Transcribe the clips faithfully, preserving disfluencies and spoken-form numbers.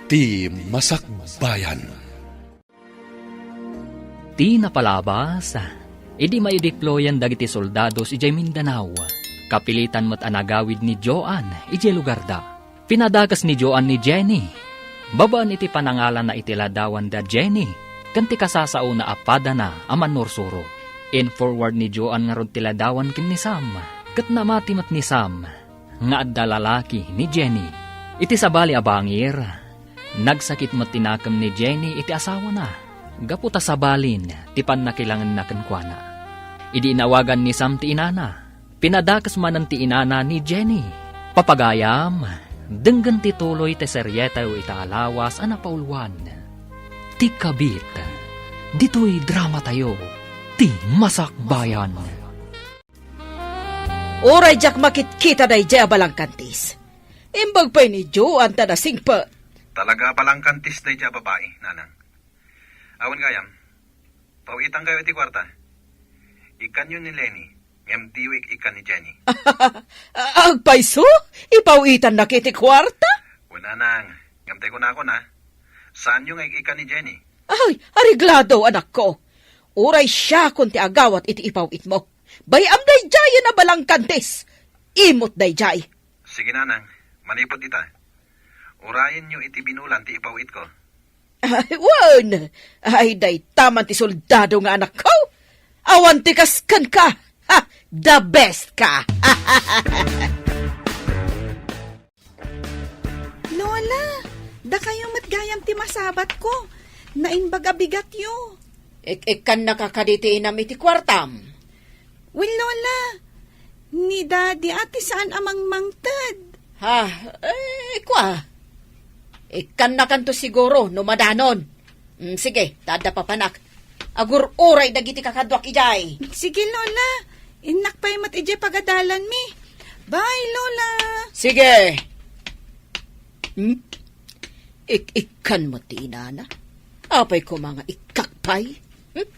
Ti Masakbayan. Ti napalabas, idi maideployan dagiti soldados idiay Mindanao, kapilitan met a nagawid ni Joan idiay lugarda. Pinadakes ni Joan ni Jenny. Babaen iti panangalanna iti ladawan da Jenny, ken ti kasasaona a padana a mannursuro. In-forward ni Joan ngarud ti ladawan ken ni Sam, ket namati met ni Sam nga adda lalaki ni Jenny. Iti sabali a bangir, nagsakit met ti nakem ni Jenny iti asawana, gapu ta sabalin ti pannakilangenna kenkuana. Idi inawagan ni Sam ti inana, pinadakes manen ti inana ni Jenny. Papagayam, denggen ti tuloy ti serietayo ita a lawas a napauluan, Ti Kabit. Ditoy dramatayo, Ti Masakbayan. Uray diak makitkita daydiay a balangkantis. Imbag pay ni Joan ta nasingpet. Talaga a balangkantis daydiay a babai, nanang. Awan gayam, pawitankayo iti kuarta. Ikkanyo ni Lenny, ngem diyo ik-, ikkan ni Jenny. Agpayso? Ipawitannaka iti kuarta? Wen, nanang, ngem tay kunakon, a. Saanyo nga ik-, ikkan ni Jenny? Ay, areglado, anakko. Uray siakon ti agawat iti ipawitmo. Bay-am daydiayen a balangkantis. Imot daydiay. Sige, nanang, manipud ita, urayenyo iti binulan ti ipawitko. Ay, wen! Ay, dayta man ti soldado nga anakko. Awan ti kas kenka. Ha! The best ka! Lola, dakayo met gayam ti masabatko. Naimbag a bigatyo. Ik-ikkannaka kadi ti inam iti kuartam? Wen, Lola, ni Daddy a ti saan a mangmangted. Ha? Eh, kua. Ikkannakanto siguro no madanon. Mm, sige, ta adda papanak. Agur-uray dagiti kakaduak idiay. Sige, Lola. Innak pay met idiay pagadalanmi. Bye, Lola. Sige. Hmm? Ik-ikkan met ti inana. Apay koma nga ikkak pay? Hmm?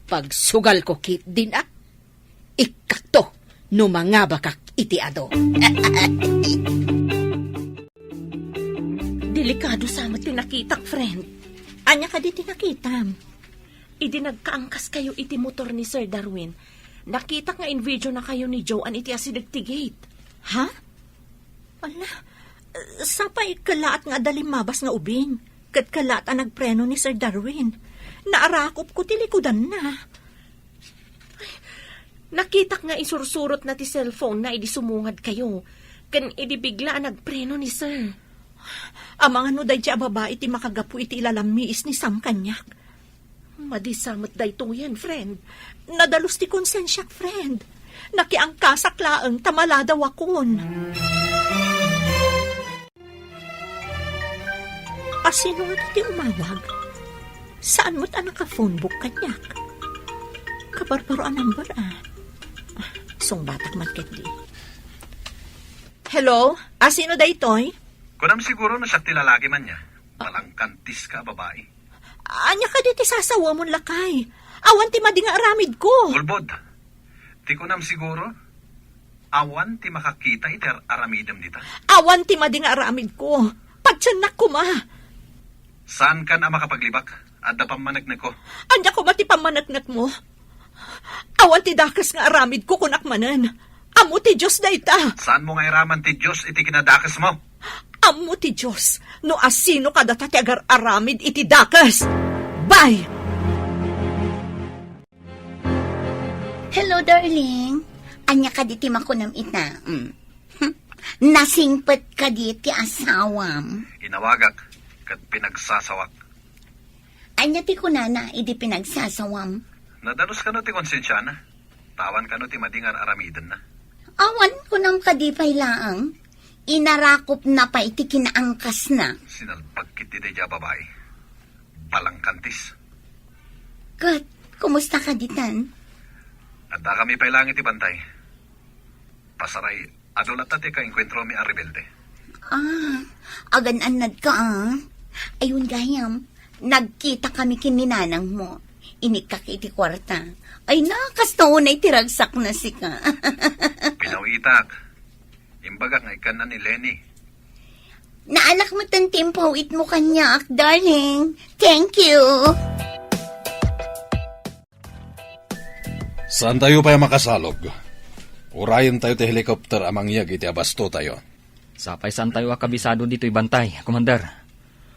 Pagsugalko ketdin, a. Ikkakto no mangabakak iti adu. Delikado sa met ti nakitak, friend. Ania kadi ti nakitam? Idi nagkaangkaskayo iti motor ni Sir Darwin, nakitak nga invideonakayo ni Joan iti asideg ti gate. Ha? Ala, sapay kellaat nga adda limmabas nga ubing, ket kellaat a nagpreno ni Sir Darwin. Naarakopko ti likudanna. Ay, nakitak nga isursurotna ti cellphone-na idi sumungadkayo, ken idi bigla a nagpreno ni Sir. Amangan no daydiay a babai ti makagapu iti ilalammiis ni Sam kaniak. Madi sa met daytoyen, friend. Nadalus ti konsensiak, friend. Nakiangkasak laeng ta maladawakon. Asino nga ti umawag? Saan met a naka-phone book kaniak? Kabarbaro a number, a. Ah, sungbatak man ketdi. Hello? Asino daytoy? Kunam siguro no siak ti lalaki man ya. Balangkantis ka a babai. Ania kadi ti sasawamon, lakay? Awan ti madi nga aramidko. Ulbod. Ti kunam siguro, awan ti makakita iti ar-, aramidem dita. Awan ti madi nga aramidko. Patiennak koma. Saankan a makapaglibak? Adda pammaneknekko. Ania koma ti pammaneknekmo? Awan ti dakes nga aramidko, kunak manen. Ammo ti Dios dayta. Saanmo nga iraman ti Dios iti kinadakesmo? Ammo ti Dios no asino kadata ti agar-aramid iti dakes. Bye! Hello, darling. Ania kadi ti makunam ita? Mm. Hmm. Nasingpet kadi ti asawam? Inawagak ket pinagsasawak. Ania ti kunana idi pinagsasawam? Nadalus kano ti konsensiana? Tawan kano ti madi nga ar-aramidenna? Awan, kunam kadi pay laeng. Inarakopna pay ti kinaangkasna. Sinalbag ketdi daydiay a babai. Balangkantis. Ket, kumusta kadi tan? Addakami pay laeng iti bantay. Pasaray, adu latta ti kaengkuentromi a rebelde. Ah, agan-annadka, a. Ay, wen gayam, nagkitakami ken ni nanangmo. Inikkak iti kuarta. Ay na, kasta unay ti ragsakna sika. Pinawitak. Imbagak nga ikkanna ni Lenny. Naalak metten ti impawitmo kaniak, darling. Thank you. Saantayo pay a makasalog. Urayentayo ti helicopter a mangyeg iti abastotayo. Sapay saantayo a kabisado ditoy bantay, Commander.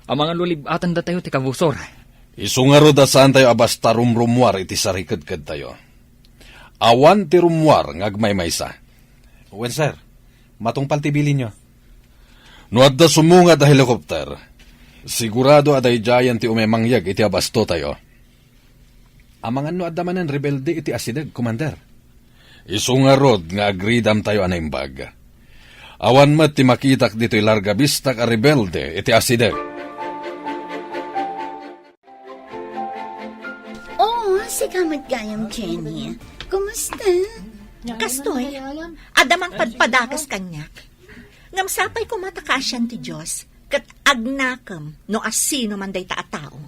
Amangan no lib-atendatayo ti kabusor. Isu ngarud a saantayo a basta rumrummuar iti sarikedkedtayo. Awan ti rummuar nga agmaymaysa. Wen, sir. Matungpal ti bilinyo. No adda sumungad a helicopter, sigurado a daydiayen ti umay mangyeg iti abastotayo. Amangan no adda manen rebelde iti asideg, Commander. Isu ngarud nga agridamtayo a naimbag. Awan met ti makitak ditoy larga bistak a rebelde iti asideg. Oh, sika met gayam, Jenny. Kumusta? Kastoy, adda mangpadpadakes kaniak. Ngem sapay koma ta kaasian ti Dios, ket agnakem no asino man dayta a tao.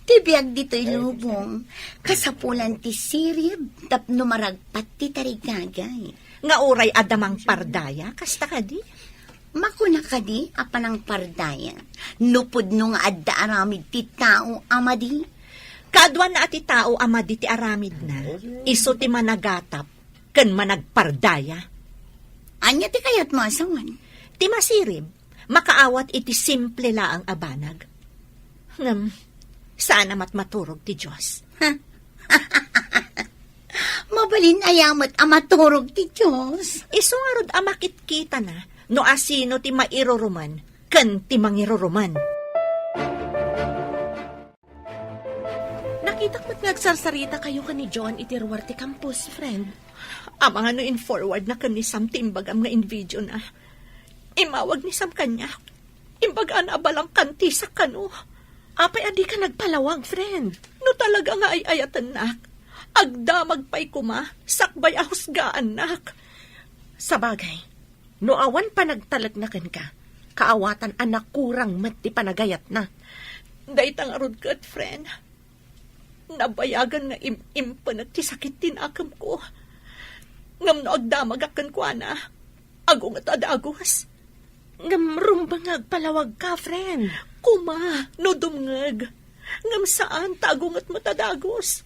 Ti biag ditoy lubong, kasapulan ti sirib tapno maragpat ti tarigagay. Nga uray adda mangpardaya, kasta kadi? Makuna kadi a panangpardaya, no pudno nga adda aramid ti tao a madi? Kaaduanna a ti tao a madi ti aramidna, isu ti managatap ken managpardaya. Ania ti kayatmo a sawen? Ti masirib, makaawat iti simple laeng a banag. Ngem, saan a matmaturog ti Dios. Mabalin aya met a maturog ti Dios? Isu ngarud a makitkitana no asino ti mairuruman ken ti mangiruruman. Nakitak met nga agsarsarita kayo ken ni John iti ruar ti campus, friend. Amangan no in-forward na ken ni Sam ti imbagam nga in-video na. Immawag ni Sam kaniak. Imbagana a balangkantisak kano. Apay a dika nagpalawag, friend? No talaga nga ay-ayatennak, agdamag pay koma sakbay a husgaannak. Sabagay, no awan panagtalekna kenka, kaawatan a nakurang met ti panagayatna. Dayta ngarud ket, friend, nabayagan nga im-impenek ti sakit ti nakemko. Ngem no agdamagak kenkuana, agunget a dagus. Ngem rumbeng nga agpalawagka, friend. Koma, no dumngeg. Ngem saan ta agunget met a dagus.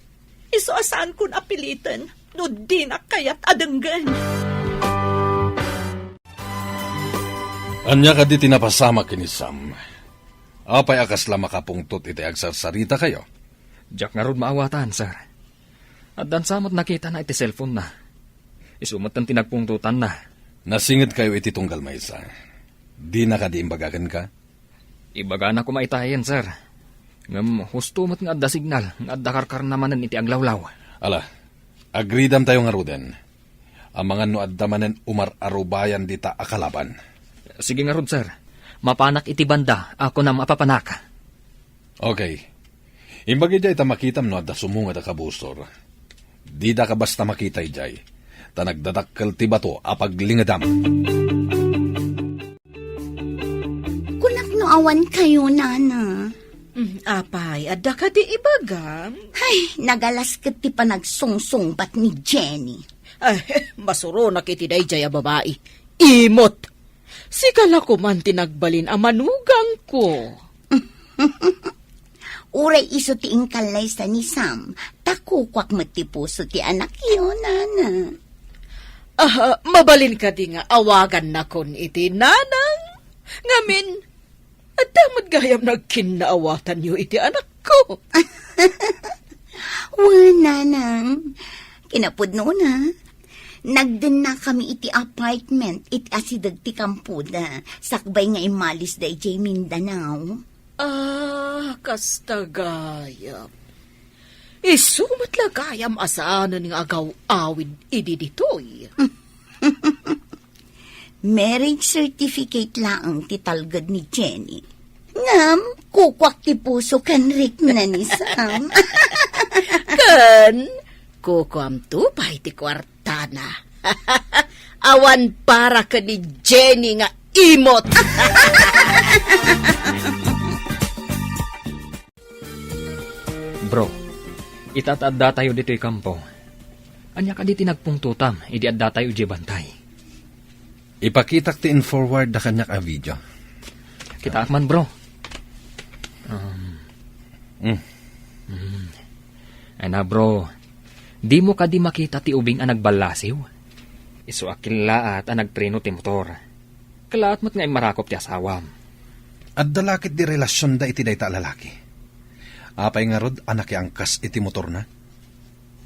Isu a saankon a piliten no dinak kayat a denggen. Ania kadi ti napasamak ken ni Sam? Apay a kasla makapungtot iti agsarsarita kayo? Diak ngarud maawatan, sir. Addan sa met nakitana iti cellphone-na. Isu met ti nagpungtotanna. Nasingedkayo iti tunggal maysa. Dina kadi imbaga kenka? Ibagana koma itayen, sir. Ngem husto met nga adda signal nga adda karkarna manen iti aglawlaw. Ala, agridamtayo ngaruden. Amangan no adda manen umar-arubayan dita a kalaban. Sige ngarud, sir. Mapanak iti banda a kunam a papanak. Okay. Imbag idiay ta makitam no adda sumungad a kabusor. Didaka basta makita idiay, ta nagdadakkel ti bato a paglingedam. Kunak no awan kayo, Nana. Mm, apay, adda kadi ibagam? Ay, nagalas ket ti panagsungsungbat ni Jenny. Ay, masuronak iti daydiay a babai. Imot! Sika la koman ti nagbalin a manugangko. Uray isu ti inkallaysa ni Sam, ta kukuak met ti puso ti anakyo, Nana. Ah, mabalin kadi nga awagannakon iti nanang? Ngamin, adda met gayam nagkinnaawatanyo iti anakko. Wen, Nanang. Kinapudnona, nagdennakami iti apartment iti asideg ti kampoda, sakbay nga immalisda idiay Mindanao. Ah, kasta gayam. Isu met la gayam a saanen nga agaw-awid idi ditoy. Marriage certificate laeng ti talged ni Jenny. Ngem, kukuak ti puso ken rikna ni Sam. Ken, kukuamto pay ti kuartana. Awan para ken ni Jenny nga imot. Bro, ita ta addatayo ditoy kampo. Ania kadi ti nagpungtotam idi addatayo idiay bantay? Ipakitak ti in-forward da kaniak a video. Kitaak man, bro. Um, Mm. mm. Ay na, bro. Dimo kadi makita ti ubing a nagballasiw? Isu a kellaat a nagpreno ti motor. Kellaat met nga immarakop ti asawam. Adda la ketdi relasionda iti dayta a lalaki. Apay ngarud a nakiangkas iti motorna?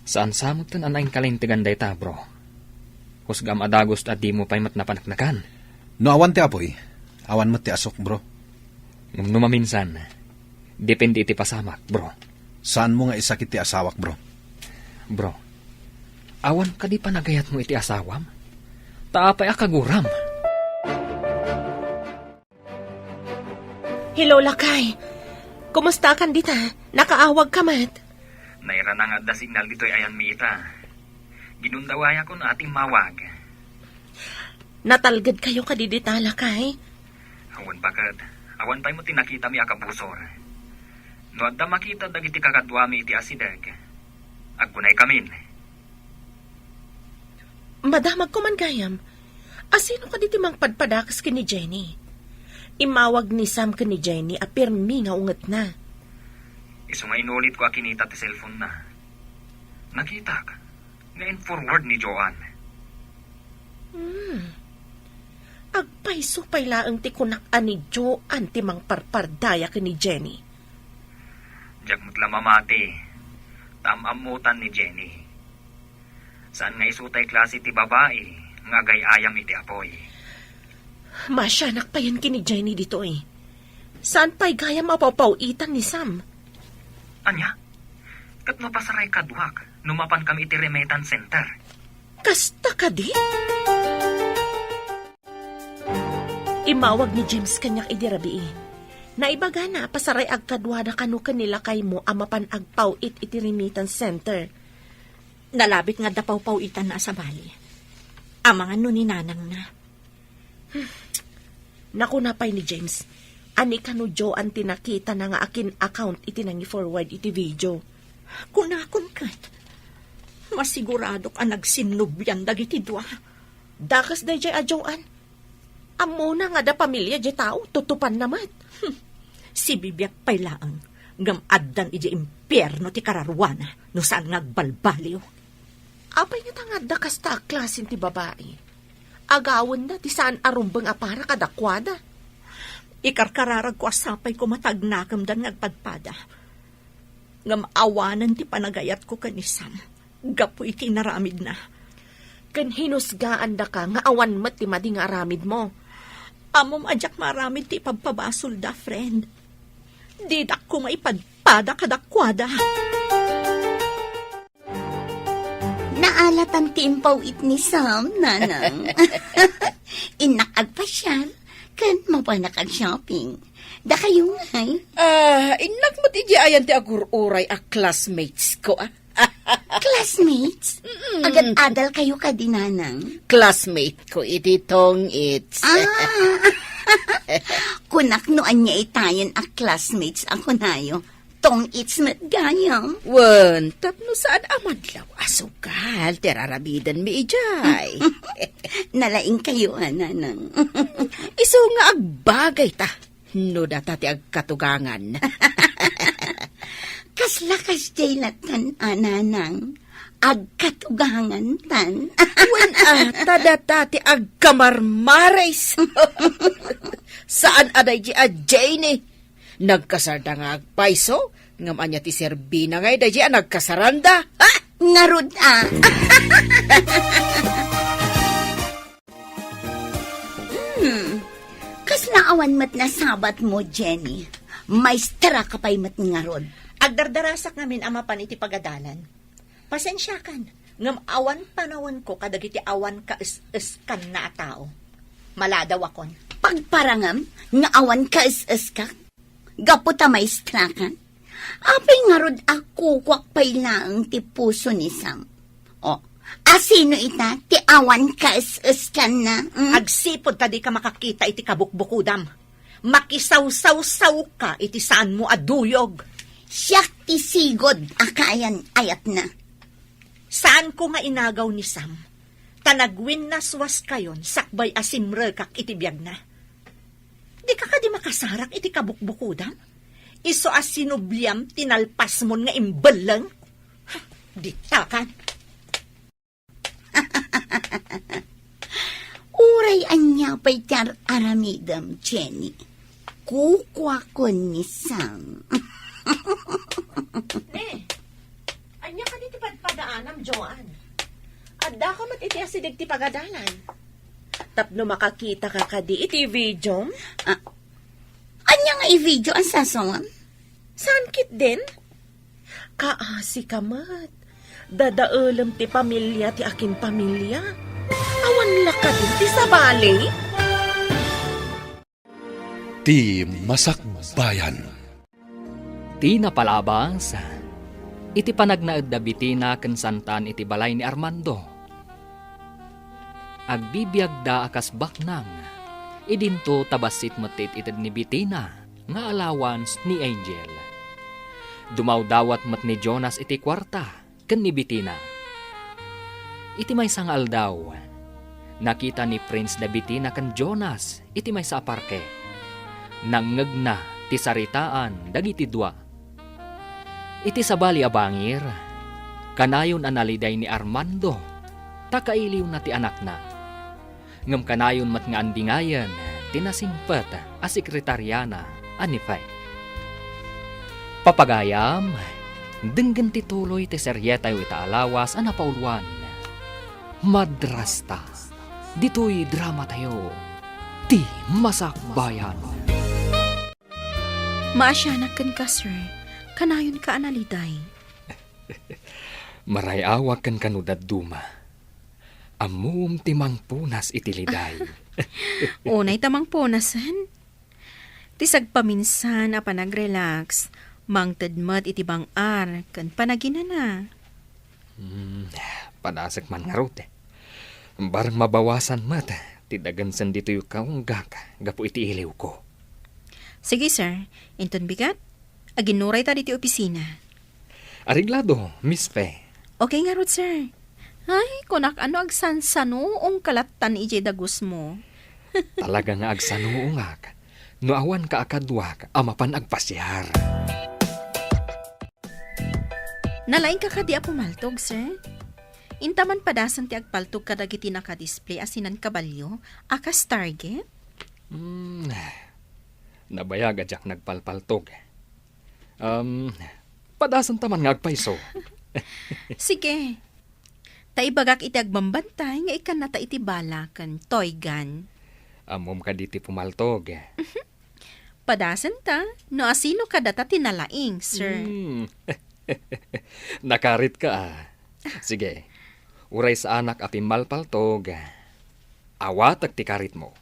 Saan sa met ken a naingkalintegan dayta, bro. Kusgam a dagus ta dimo pay met napaneknekan. No awan ti apuy, awan met ti asuk, bro. Ngem no maminsan, depende iti pasamak, bro. Saanmo nga isakit ti asawak, bro? Bro, awan kadi panagayatmo iti asawam? Ta apay a kaguram? Hello, lakay. Kumusta kan dita? Nakaawag ka met? Nairana nga adda signal ditoy ayanmi ita. Ginundawayakon a timmawag. Natalged kayo kadi dita, lakay? Awan baket. Awan pay mo ti nakitami a kabusor. No adda makita dagiti kakaduami iti asideg, agkunay kamin. Madamagko man gayam. Asino kadi ti mangpadpadakes ken ni Jenny? Immawag ni Sam ken ni Jenny a pirmi nga ungetna. Isu nga inulitko a kinita ti cellphone-na. Nakitak nga in-forward ni Joan. Hmm. Agpayso pay laeng ti kunak a ni Joan ti mangparpardaya ken ni Jenny. Diak met la mamati, ta am-ammotan ni Jenny. Saan nga isu tay klase ti babai nga agay-ayam iti apuy. Masianak payen ken ni Jenny ditoy. Saan pay gayam a pawpaw-itan ni Sam? Ania? Ket no pasaray kaduak, no mapan kami iti remittance center? Kasta kadi? Immawag ni James kaniak idi rabii. Naibagana a pasaray agkaduada kano ken ni lakaymo a mapan agpaw-it iti remittance center. Nalabit nga adda pawpaw-itanna a sabali. Amangan no ni nanangna. Nakuna pay ni James a ni kano Joan ti nakitana nga akin-account iti nangi-forward iti video. Kunakon ket, masiguradok a nagsinnubian dagiti dua. Dakes daydiay a Joan. Ammona nga adda pamilia diay tao, tutupanna met. Hmm. Sibibiag pay laeng, ngem addan idiay impierno ti kararuana no saan nga agbalbaliw. Apay ngata nga adda kasta a klasen ti babai? Agawenda ti saan a rumbeng a para kadakuada. Ikarkararagko a sapay koma ta agnakemdan nga agpadpada. Ngem awanen ti panagayatko ken ni Sam gapu iti inaramidna. Ken hinusgaandaka nga awan met ti madi nga aramidmo. Ammom a diak maaramid ti ipabpabasolda, friend. Didak koma ipadpada kadakuada. Naalatan ti impaw-it ni Sam, nanang. Innak agpasiar, ken mapanak ag-shopping. Dakayo ngay? Ah, innak met idiay ayan ti agur-uray a classmates ko, ah. Classmates? Mm-mm. Agad-adal kayo kadi, nanang? Classmate ko iti tong-its. Ah! Kunak no ania itayen a classmates a kunayo. Tong-its met gayam. Wen, tapno saan a madlaw a sugal ti raramidenmi idiay. Nalaing kayo, a, nanang. Isu nga agbagay ta no data ti agkatugangan. Kasla kasdiay lattan, a, nanang. Agkatugangantan. Wen, a, ta data ti agkamarmaris. Saan a daydi a Janie. Nagkasarda nga agpayso, ngem ania ti serbina ngay daydi a nagkasaranda? Ah! Ngarud a. Hmm. Kasla awan met nasabatmo, Jenny. Maestra ka pay met ngarud. Agdardarasak ngamin a mapan iti pagadalan. Pasensiakan, ngem awan panawenko kadagiti awan kaes-eskanna a tao. Maladawakon. Pagparangam nga awan kaes-eska? Gapu ta maestra ka? Apay ngarud a kukuak pay laeng ti puso ni Sam? O, asino ita ti awan kaes-eskanna? Hmm? Agsipud ta dika makakita iti kabukbukodam. Makisawsawsawka iti saanmo a duyog. Siak ti sigud a kaayan-ayatna. Saanko nga inagaw ni Sam. ta nagwinnaswaskayon sakbay a simrekak iti biagna. Dika kadi makasarak iti kabukbukodam? Isu a sinubliam ti nalpasmon nga imbelleng? Ditakan. Uray ania pay ti ar-aramidem, Jenny. Kukuakon ni Sam. Ne, ania kadi ti padpadaanam, Joan? Addaka met iti asideg ti pagadalan. Tapno makakitaka kadi iti videom? Ah, ania nga i-video a sasawam? Saan ketdin? Kaasika met. Dadaelem ti pamilia ti akin pamilia. Awan la kadi ti sabali? Ti masakbayan. Ti napalabas, iti panagnaed da Bitina ken Santan iti balay ni Armando. Agbibiagda a kas baknang, idinto ta bassit met ti it-ited ni Bitina nga allowance ni Angel. Dumawdawat met ni Jonas iti kuarta ken ni Bitina. Iti maysa nga aldaw, nakita ni Prince da Bitina ken Jonas iti maysa a parke. Nangngegna ti saritaan dagiti dua. Iti sabali a bangir, kanayon a naliday ni Armando ta kailiwna ti anakna. Ngem kanayon met nga andingayen ti nasingpet a sekretariana a ni Faye. Papagayam, denggen ti tuloy ti serietayo ita a lawas a napauloan. Madrasta. Ditoy dramatayo, Ti Masakbayan. Maasianak kenka, sir. Kanayonka a naliday. Maray-awak ken kano dadduma. Ammom ti mangpunas iti liday. Unay ta mangpunasen. Ti sagpaminsan a panag-relax, mangted met iti bang-ar ken panaginana. Hmm, padasek man ngarud. Bareng mabawasan met ti dagensen ditoy kaunggak gapu iti iliwko. Sige, sir. Inton bigat, aginnurayta ditoy opisina. Areglado, Miss Fe. Okay ngarud, sir. Ay, kunak, ano agsansanuongka lattan idiay dagusmo? Talaga nga agsanuongak no awanka a kaduak a mapan agpasiar. Nalaingka kadi a pumaltog, sir? Inta man padasen ti agpaltog kadagiti nakadisplay a sinan kabalio a kas target? Hmm, nabayag a diak nagpalpaltog. Um, padasenta man nga agpayso. Sige. Ta ibagak iti agbambantay nga ikkannata iti bala ken toy gun. Ammom kadi ti pumaltog? Padasenta, no asino kadata ti nalaing, sir. Hmm. Nakaritka, ah. Sige. Uray saanak a pimmalpaltog, awatek ti karitmo.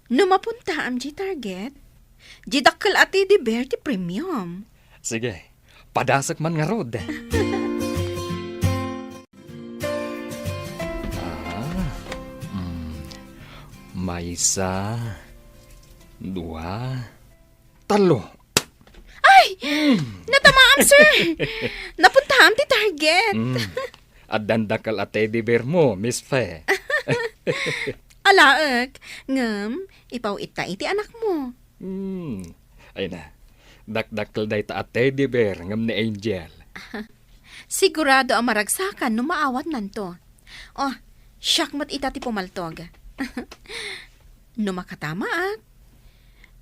No mapuntaam diay target, diay dakkel a teddy bear ti premium. Sige, padasek man ngarud. Ah, mm, maysa, dua, tallo. Ay! Mm. Natamaam, sir! Napuntaam ti target. Mm. Addan dakkel a teddy bear mo, Miss Fe. Alaek, ngem ipaw-itta iti anakmo. Hmm. Ay na, dakdakkel dayta a teddy bear ngem ni Angel. Sigurado a maragsakan no maawatnanto. Oh, siak met ita ti pumaltog. No makatamaak,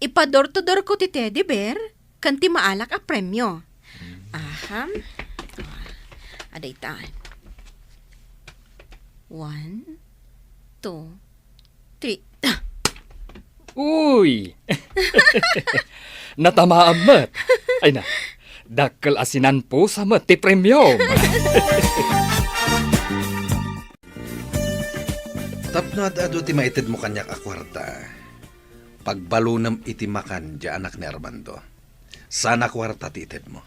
ipa-door to door ko ti teddy bear ken ti maalak a premio. Aha. Adayta. One, two, three. Uy! Natamaam met. Ay na, dakkel a sinanpusa met ti premium. Tapno ad-adu ti maitedmo kaniak a kuarta, pagbalunem iti makan diay anak ni Armando. Saan a kuarta ti itedmo.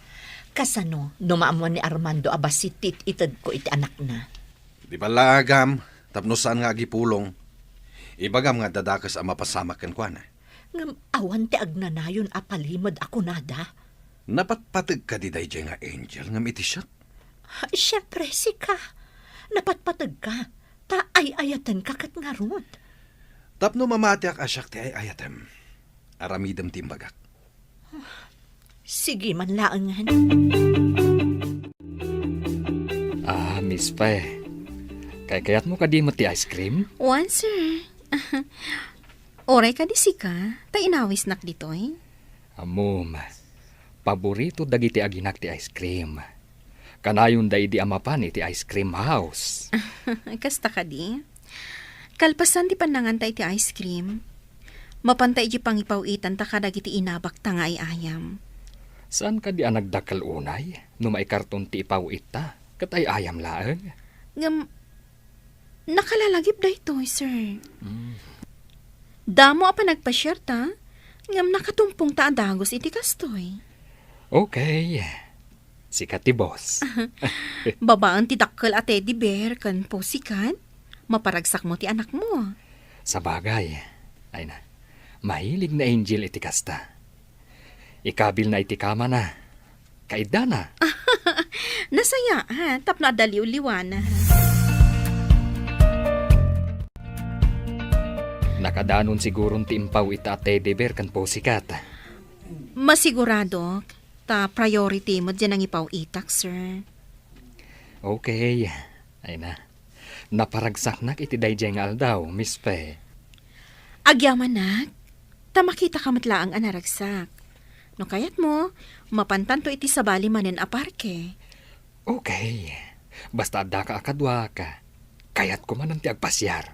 Kasano no maammuan ni Armando a bassit ti it-itedko iti anakna? Di ballaagam, tapno saan nga agipulong. Ibagam nga adda dakes a mapasamak kenkuana. Ngem awan ti agnanayon a palimed a kunada. Napatpateg kadi daydiay nga Angel ngem iti siak? Siempre, sika. Napatpategka. Ta ay-ayatenka ket ngarud. Tapno mamatiak a siak ti ay-ayatem, aramidem ti imbagak. Sige man laengen. Ah, Miss Pe, kaykayatmo kadi met ti ice cream? Wen, sir. Uray kadi sika, ta inawisnak ditoy. Ammom, paborito dagiti aginak ti ice cream. Kanayonda idi a mapan iti ice cream house. Kasta kadi? Kalpasan ti pannanganta iti ice cream, mapanta iti pangipaw-itanta kadagiti inabakta nga ay-ayam. Saan kadi a nagdakkel unay no maikarton ti ipaw-itta ket ay-ayam laeng? Ngem, nakalalagip daytoy, sir. Mm. Damo a panagpasiarta, ngem nakatumpongta a dagus iti kastoy. Okay. Sika ti boss. Babaen ti dakkel a teddy bear ken pussycat, maparagsakmo ti anakmo. Sabagay, ay na, mahilig ni Angel iti kasta. Ikabilna iti kamana. Kaiddana. Nasayaat, tapno adda liwliwana. Nakadanon siguron ti impaw-itta a teddy bear ken pussycat. Masiguradok, ta priority met diay nangipaw-itak, sir. Okay. Ay na. Naparagsaknak iti daydiay nga aldaw, Miss Pe. Agyamanak, ta makitaka met laeng a naragsak. No kayatmo, mapantanto iti sabali manen a parke. Okay. Basta addaka a kaduak, kayatko manen ti agpasiar.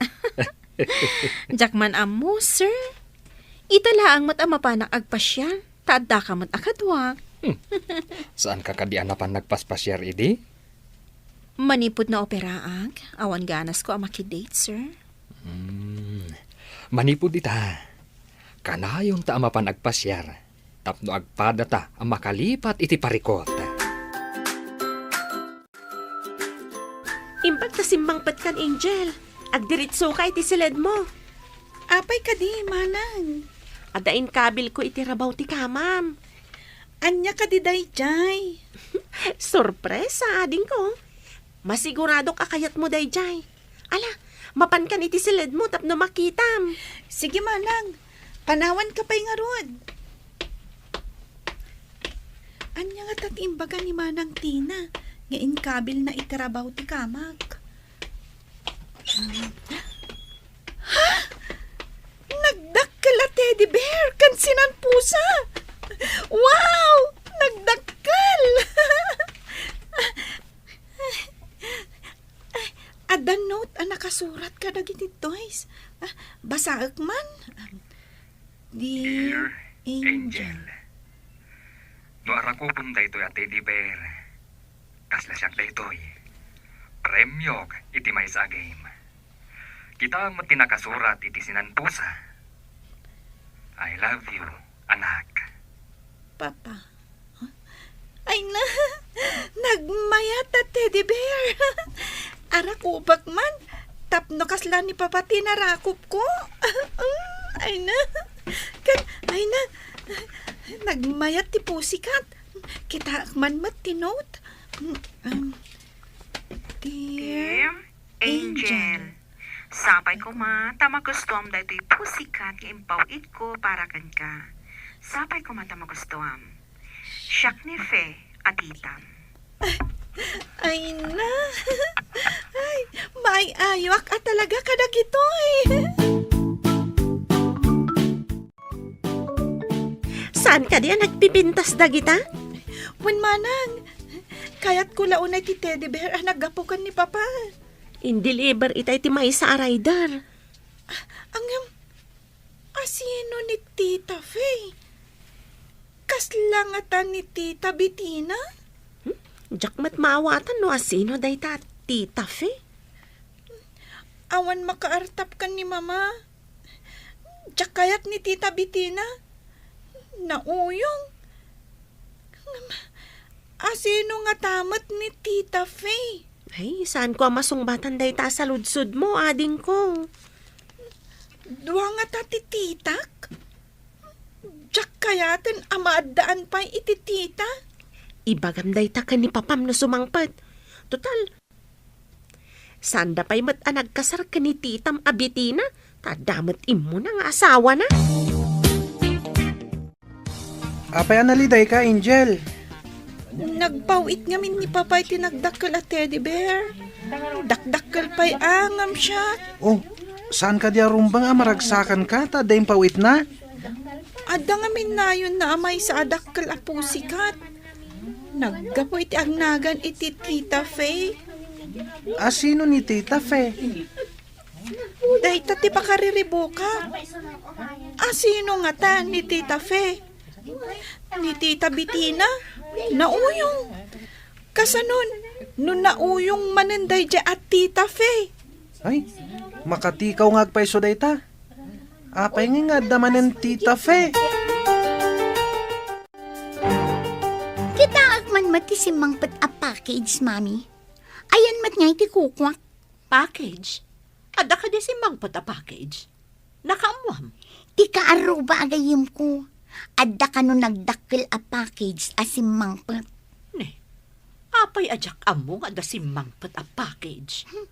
Diak man ammo, sir. Ita laeng met a mapanak agpasiar, ta addaka met a kaduak. Hmm. Saanka kadi a napan nagpaspasiar idi? Manipud naoperaak, awan ganasko a makidate, sir. Hmm. Manipud ita, kanayonta a mapan agpasiar tapno agpadata a makalipat iti parikut. Imbag ta simmangpetkan, Angel. Agdiritsoka iti siledmo. Apay kadi, manang? Adda inkabilko iti rabaw ti kamam. Ania kadi daydiay? Sorpresa, adingko. Masiguradok a kayatmo daydiay. Ala, mapankan iti siledmo tapno makitam. Sige, manang. Panawanka pay ngarud. Ania ngata ti imbaga ni Manang Tina nga inkabilna iti rabaw ti kamak? Ha? Nagdakkel a teddy bear ken sinanpusa! Wow! Nagdakkel! Adda note a nakasurat kadagiti toys. Ah, basaek man. Dear Dear Angel. Angel, no arakupem daytoy a teddy bear, kasla siak daytoy. Premiok iti maysa a game. Kitaem met ti nakasurat iti sinanpusa. I love you, anak. Papa. Ay na, nagmayat a teddy bear. Arakupek man, tapno kasla ni Papa ti narakupko. Ay na, ken, ay na, nagmayat ti pussycat. Kitaek man met ti note. Mm, um, Dear Dear Angel. Angel. Sapay koma ta magustuam daytoy pussycat nga impaw-itko para kenka. Sapay koma ta magustuam. Siak ni Fe a titam. Ay na. Ay, maay-ayoak a talaga kadagitoy. Saan kadi a nagpipintas dagita? Wen manang, kayatko la unay ti teddy bear a naggapu ken ni Papa. Indeliver ita iti maysa a rider. Ngem, asino ni Tita Fe? Kasla ngata ni Tita Betina? Hmm? Diak met maawatan no asino dayta Tita Fe. Awan makaartap ken ni Mama. Diak kayat ni Tita Betina. Nauyong. Ngem, asino ngata met ni Tita Fe? Ay, saanko a masungbatan dayta a saludsodmo, adingko. Dua ngata ti titak? Diak kayaten a maaddaan pay iti tita? Ibagam dayta ken ni Papam no sumangpet. Total, Saanda pay met a nagkasar ken ni titam a Betina, ta adda met immuna nga asawana. Apay a nalidayka, Angel? Nagpaw-it ngamin ni Papa iti nagdakkel a teddy bear. Dakdakkel pay a ngem siak. Oh, saan kadi a rumbeng a maragsakanka ta adda impaw-itna? Adda ngamin nayonna a maysa a dakkel a pussycat. Naggapu iti agnagan iti Tita Fe. A sino ni Tita Fe? Dayta ti pakariribukak. A sino ngata ni Tita Fe? Ni Tita Betina? Nauyong. Kasanon, no nauyong manen daydiay a Tita Fe? Ay, makatikaw nga agpayso dayta. Apay nga adda manen Tita Fe? Kitaek man met ti simmangpet a package, Mami. Ayan met nga iti kukuak. Package? Adda kadi simmangpet a package? Nakaammoam? Ti kaarruba a gayyemko, adda kano nagdakkel a package a simmangpet. Ne, apay a diak ammo nga adda simmangpet a package? Hmm.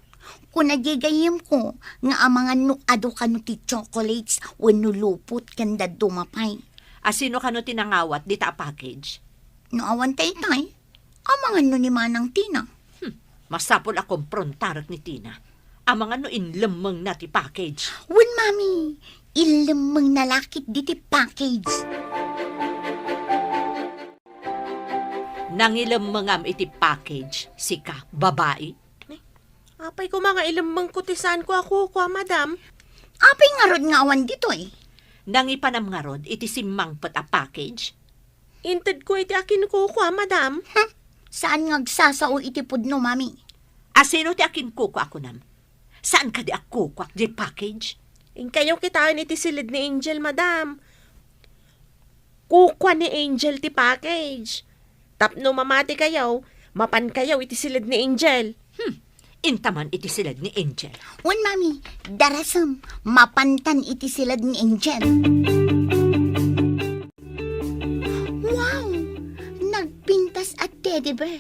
Kuna di gayyemko nga amangan no adu kano ti chocolates wenno lupot ken dadduma pay. A sino kano ti nangawat dita a package? No awan ta itay, amangan no ni Manang Tina. Hmm, masapul a komprontarek ni Tina. Amangan no inlemmengna ti package. Wen, Mami, inlemmengna la ketdi ti package. Nangilemmengam iti package, sika, babai? Apay koma nga ilemmengko ti saanko a kukua, Madam? Apay ngarud nga awan ditoy? Nangipanam ngarud iti simmangpet a package? Intedko iti akinkukua, Madam. Hmm, saan nga agsasao iti pudno, Mami. A sino ti akinkukua a kunam? Saan kadi a kukuak di package? Inkayo kitaen iti siled ni Angel, Madam. Kukua ni Angel ti package. Tapno mamatikayo, mapankayo iti siled ni Angel. Hmm, intaman iti siled ni Angel. Wen, Mami, darasem, mapantan iti siled ni Angel. Wow! Nagpintas a teddy bear.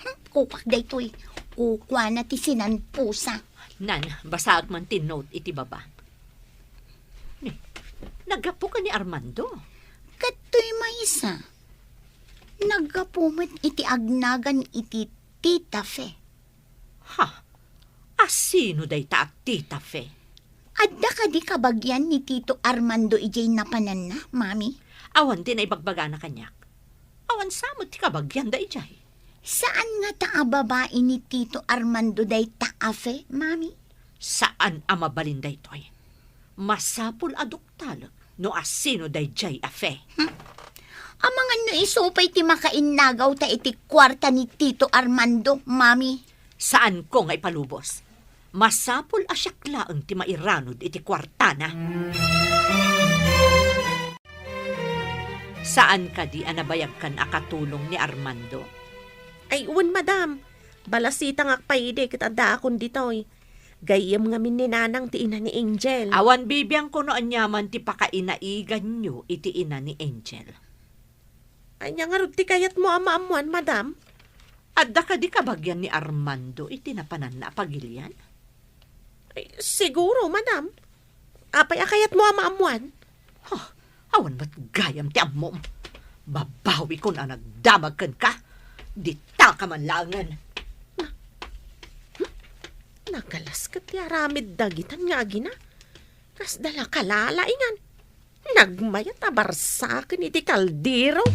Hmm, kukuak daytoy. Kukuana ti sinanpusa. Nan, basaek man ti note iti baba. Ni, naggapu ka ni Armando? Kadtoy maysa. Naggapu met iti agnagan iti Tita Fe. Ha? A sino dayta a Tita Fe? Adda kadi kabagian ni Tito Armando idiay napananna, Mami? Awan ti naibagbagana kaniak. Awan sa met ti kabagian daydiay. Saan ngata a babai ni Tito Armando dayta a Fe, Mami? Saan a mabalin daytoy. Masapul a duktalek no a sino daydiay a Fe. Hmm. Amangan no isu pay ti makainnagaw ta iti kuarta ni Tito Armando, Mami. Saanko nga ipalubos. Masapul a siak laeng ti mairanud iti kuartana. Saan kadi a nabayagkan a katulong ni Armando? Ay, wen, Madam. Balasitangak pay idi ket addaakon ditoy. Gayyem ngamin ni Nanang ti ina ni Angel. Awan bibiangko no aniaman ti pakainaiganyo iti ina ni Angel. Ania ngarud ti kayatmo a maammoan, Madam? Adda kadi kabagian ni Armando iti napananna a pagilian? Ay, siguro, Madam. Apay a kayatmo a maammoan? Huh, awan met gayam ti ammom. Babawikon a nagdamag kenka. Ditaka man laengen. Na-, hmm? Nagalas ket ti aramid dagitan nga agina. Kasda la kalalaingan. Nagmayat a barsaken iti kaldero.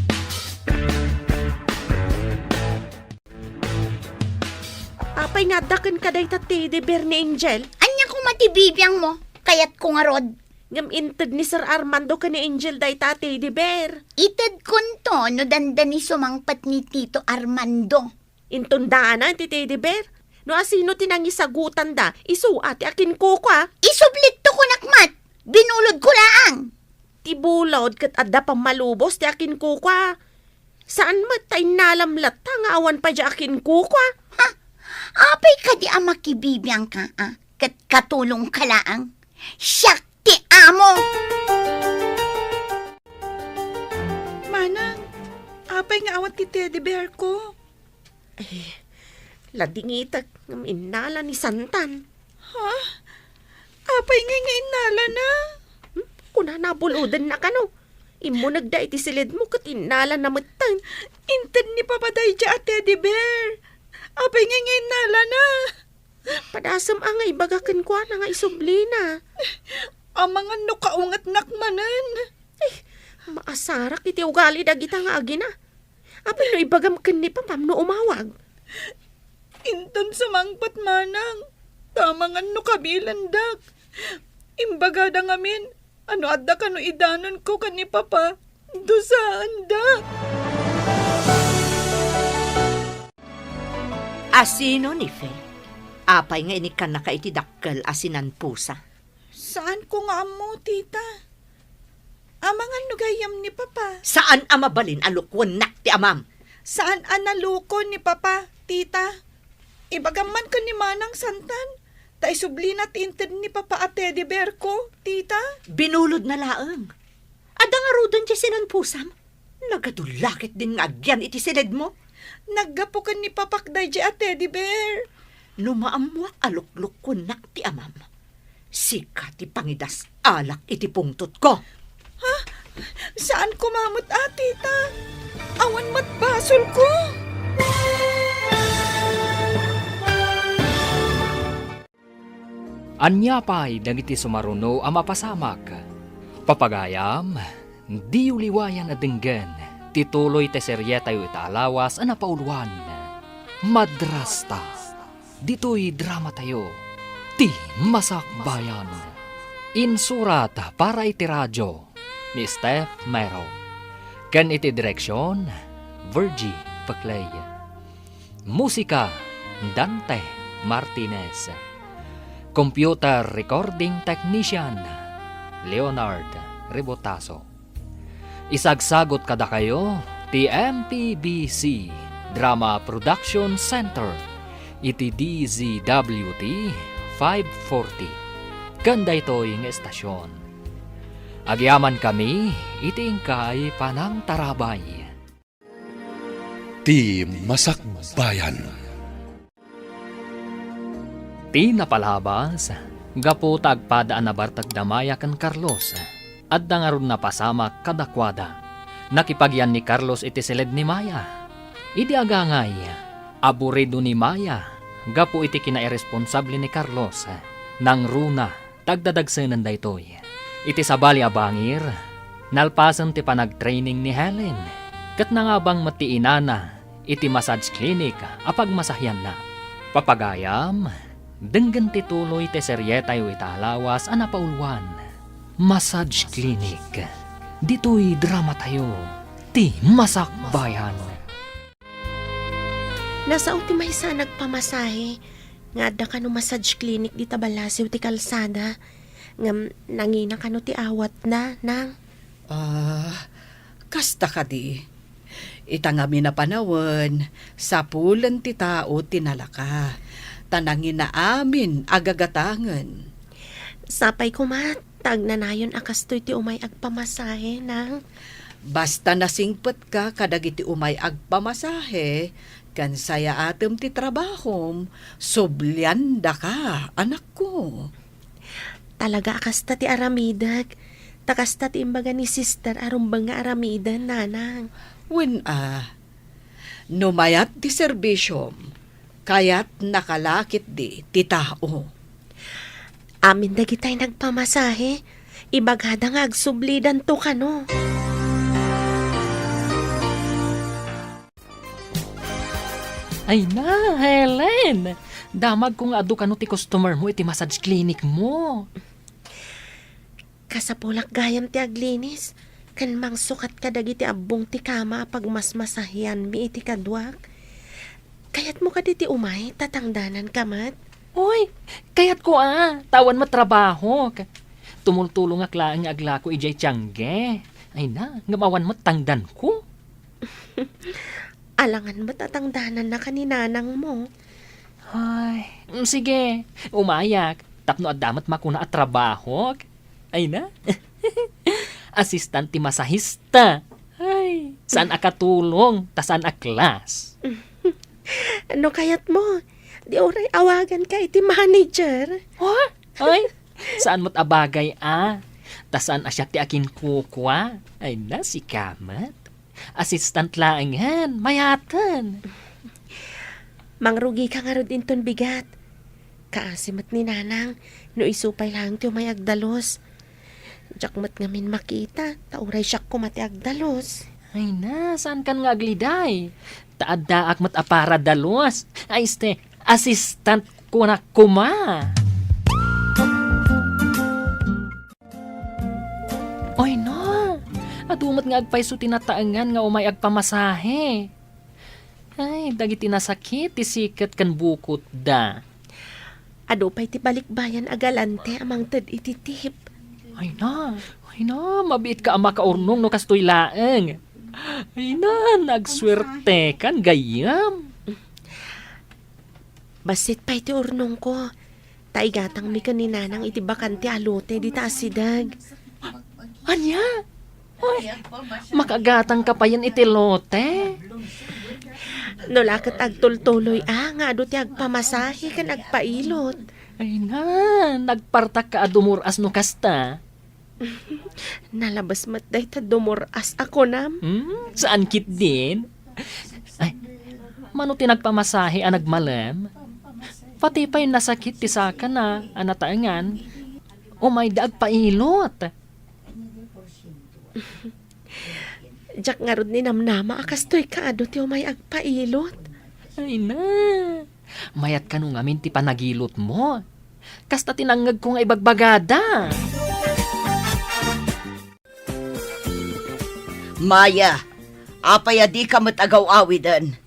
Apay nga adda kenka dayta teddy bear ni Angel? Ania koma ti bibiangmo? Kayatko ngarud. Ngem inted ni Sir Armando ken ni Angel dayta a teddy bear. Itedkonto no dandani sumangpet ni Tito Armando. Inton daanan ti teddy bear? No asino ti nangisagutanda, isu a ti akinkukua. Isublitto kunak met, binulodko laang. Ti bulod ket adda pammalubos ti akinkukua. Saan met ta innalam latta nga awan pay diay akinkukua. Ha? Apay kadi a makibibiangka, a? Ket katulongka laang. Siak ti amo! Manang, apay nga awan ti teddy bear ko? Ay, Ladingitek ngem innala ni Santan. Ha? Apay ngay nga innalana? Hmm? Kunana, buludenna kano. Immunegda iti silidmo ket innalana metten. Inted ni Papa daydiay a teddy bear. Apay ngay nga innalana? Padasem a nga ibaga kenkuana nga isublina. Amangan no kaungetnak manen. Eh, maasarak iti ugali dagita nga agina. Apay no ibagam ken ni Papam no umawag? Inton sumangpet manang, ta amangan no kabilendak. Imbagada ngamin, ano adda kano idanonko ken ni Papa, dusaenda. Asino ni Fe? Apay nga inikkannaka iti dakkel a sinanpusa? Saanko nga ammo, tita. Amangan no gayyem ni Papa. Saan a mabalin a lukuennak ti amam. Saan a naluko ni Papa, tita. Ibagam man ken ni Manang Santan, ta isublina ti inted ni Papa a teddy bear ko, tita. Binulodna laeng. Adda ngaruden ti sinanpusam? Nagadu la ketdin nga agyan iti silidmo. Naggapu ken ni Papak daydiay a teddy bear. No maammoak a luklukkuennak ti amam, sika ti pangidas-alak iti pungtotko. Ha? Saanko met a, tita. Awan met basolko. Ania pay dagiti sumaruno a mapasamak? Papagayam, diyo liwayan a denggen ti tuloy ti serietayo ita a lawas a napauluan, Madrasta. Ditoy dramatayo, ti Masakbayan. Insurat para iti radio ni Steph Mero. Ken iti direksion, Virgie Peclay. Musika, Dante Martinez. Computer recording technician, Leonard Rebotazo. Isagsagut kadakayo ti M P B C Drama Production Center iti D Z W T five forty ken daytoy nga estasion. Agyamankami iti inkay panangtarabay. Ti Masakbayan. Ti napalabas, gapu ta agpada a nabartek da Maya ken Carlos, adda ngarud napasamak kadakuada. Nakipagyan ni Carlos iti siled ni Maya. Idi agangay, aburido ni Maya gapu iti kinairesponsable ni Carlos. Nangruna ta agdadagsenen daytoy. Iti sabali a bangir, nalpasen ti panagtraining ni Helen, ket nangabang met ti inana iti massage clinic a pagmasahianna. Papagayam, denggen ti tuloy ti serietayo ita a lawas a napauluan, Massage Clinic. Ditoy dramatayo, ti Masakbayan. Nasao ti maysa a nagpamasahe nga adda kano massage clinic dita ballasiw ti kalsada, ngem nangina kano ti awatna, nang? Ah, kasta kadi. Ita ngamin a panawen, sapulen ti tao ti nalaka, ta nangina amin a gagatangen. Sapay koma, ta agnanayon a kastoy ti umay agpamasahe, nang? Basta nasingpetka kadagiti umay agpamasahe, ken sayaatem ti trabahom, subliandaka, anakko. Talaga a kasta ti aramidek, ta kasta ti imbaga ni sister a rumbeng nga aramiden, nanang. Wen a, no mayat ti serbisyom, kayatnaka la ketdi ti tao. Amin dagitay nagpamasahe, ibagada nga agsublidanto kano. Ay na, Helen! Damagko nga adu kano ti customer mo iti massage clinic mo. Kasapulak gayam ti aglinis, ken mangsukat kadagiti abbong ti kama a pagmasmasahianmi iti kaduak. Kayatmo kadi ti umay, ta tangdananka met? Uy, kayatko a, ta awan met trabahok. Tumultulongak laeng nga aglako idiay tiangge. Ay na, ngem awan met tangdanko. Alangan met a tangdanannaka ni nanangmo. Ay, mm, sige, umayak. Tapno adda met makuna a trabahok. Ay na. Assistant ti masahista. Ay, saan a katulong, ta saan a class. No kayatmo, di uray awaganka iti manager. Ha? Ay, saan met a bagay a. Ta saan a siak ti akinkukua. Ay na, sika met. Assistant laengen, mayaten. Mangrugika ngarud inton bigat. Kaasi met ni Nanang no isu pay laeng ti umay agdalus. Diak met ngamin makita, ta uray siak koma ti agdalus. Ay na, saankan nga agliday? Ta addaak met a para dalus. Ay, este, assistant kunak koma. Oy, no. Adu met nga agpayso ti nataengan nga umay agpamasahe. Ay, dagiti nasakit ti siket ken bukotda. Adu pay ti balikbayan a galante a mangted iti tip. Ay na, ay na, mabiitka a makaurnong no kastoy laeng. Ay na, nagsuertekan gayyem. Bassit pay ti urnongko. Ta igatangmi ken ni Nanang iti bakante a lote dita a sideg. Ania? Ay, makagatangka payen iti lote? No la ket agtultuloy a nga adu ti agpamasahe ken agpailot. Ay na, nagpartakka a dumur-as no kasta. Nalabes met dayta dumur-as a kunam. Hmm, saan ketdin? Ay, mano ti nagpamasahe a nagmalem? Pati pay nasakit ti sakana a nataengan, umayda agpailot. Diak ngarud ninamnama a kastoy kaadu ti umay agpailot. Ay na, mayat kano ngamin ti panagilotmo. Kasta ti nangngegko nga ibagbagada. Maya, apay a dika met agaw-awiden?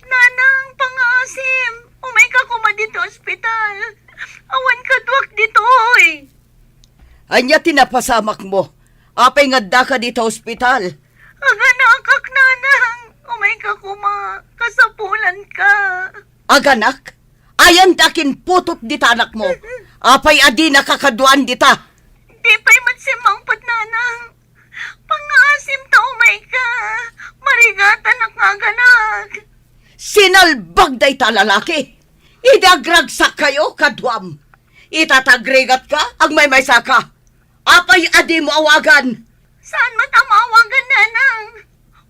Nanang, pangaasim, umayka koma ditoy ospital. Awan kaduak ditoy. Ania ti napasamakmo? Apay nga addaka dita ospital? Aganakak, Nanang. Umayka koma. Kasapulanka. Aganak? Ayan ti akinputot dita anakmo. Apay a dinaka kaduaan dita? Di pay met simmangpet, Nanang. Pangaasim ta umayka. Marigatanak nga aganak. Sinalbag dayta a lalaki. Idi agragsakkayo kaduam. Ita ta agrigatka, agmaymaysaka. Apay a dimo awagan? Saan met a maawagan, Nanang?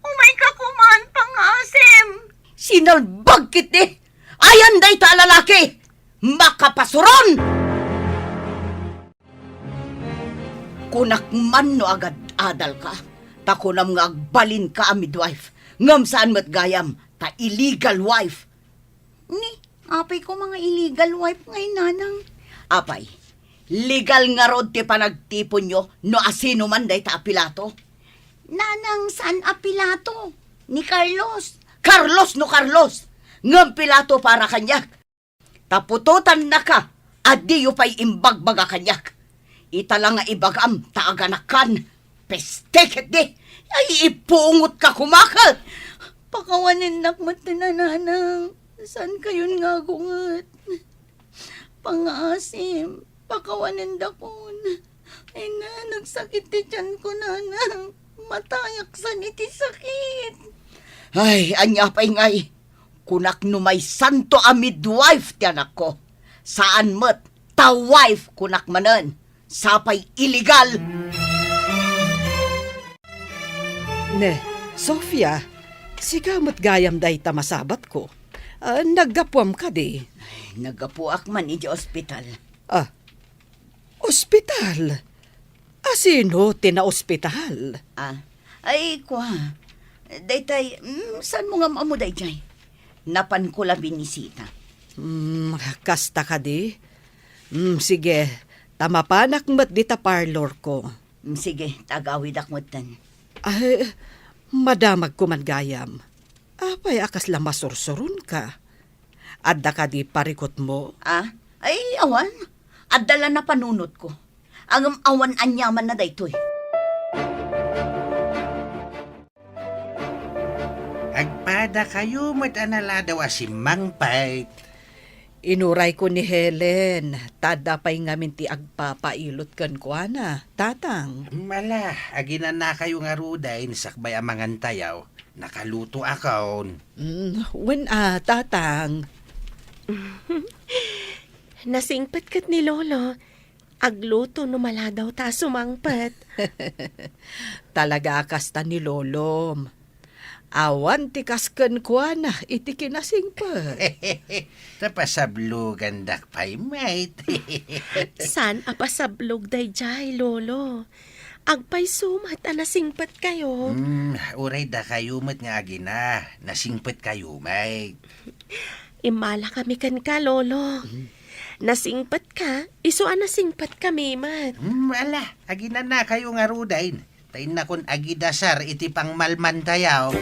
Umayka koman, pangaasim. Sinalbag ketdi. Ayan dayta a lalaki. Makapasuron! Kunak man no agad-adalka, ta kunam nga agbalinka a midwife, ngem saan met gayam, ta illegal wife. Ni, apay koma nga illegal wife ngay, Nanang? Apay, legal ngarud ti panagtiponyo no asino man dayta a Pilato? Nanang, saan a Pilato? Ni Carlos. Carlos no Carlos! Ngem Pilato para kaniak. Ta putotannaka a diyo pay imbagbaga kaniak. Ita la nga ibagam ta aganakkan. Peste ketdi! Ay, ipungotka koma ket! Pakawanennak met ti nananang. Saankayon nga agunget? Pangaasim, pakawanendakon. Ay na, nagsakit ti tiyanko, Nanang. Matayak san iti sakit. Ay, ania pay ngay? Kunak no maysanto a midwife ti anakko. Saan met, ta wife kunak manen. Sapay illegal. Ne, Sofia, sika met gayam dayta masabatko. Ah, naggapuam kadi? Naggapuak man iti ospital. Ah, ospital? Asino ti naospital? Ah, ay, kua. Daytay, mm, saan mo nga maammo daytay? Napanko la binisita. Mm, kasta kadi? Mm, sige, ta mapanak met dita parlor ko. Mm, sige, ta agawidak metten. Ay, madamagko man gayam. Apay a kasla masursuronka? Adda kadi parikutmo? Ah? Ay, awan. Adda la napanunotko. Ngem awan aniamanna daytoy. Agpadakayo met a naladaw a simmangpet. Inurayko ni Helen, ta adda pay ngamin ti agpapailot kenkuana, Tatang. Ala, aginanakayo ngaruden sakbay a mangantayo, nakalutoakon. Mm, wen a, Tatang. Nasingpet ket ni Lolo. Agluto no maladaw ta sumangpet. Talaga a kasta ni Lolom. Awan ti kas kenkuana iti kinasingpet. Ta pasablogandak pay met. Saan a pasablog daydiay, Lolo? Agpayso met a nasingpetkayo. Hmm, uray dakayo met nga agina, nasingpetkayo met. Immalakami kenka, Lolo. Nasingpetka, isu a nasingpetkami met. Hmm, ala, aginanakayo ngaruden. Ta innakon agidasar iti pangmalmantayo.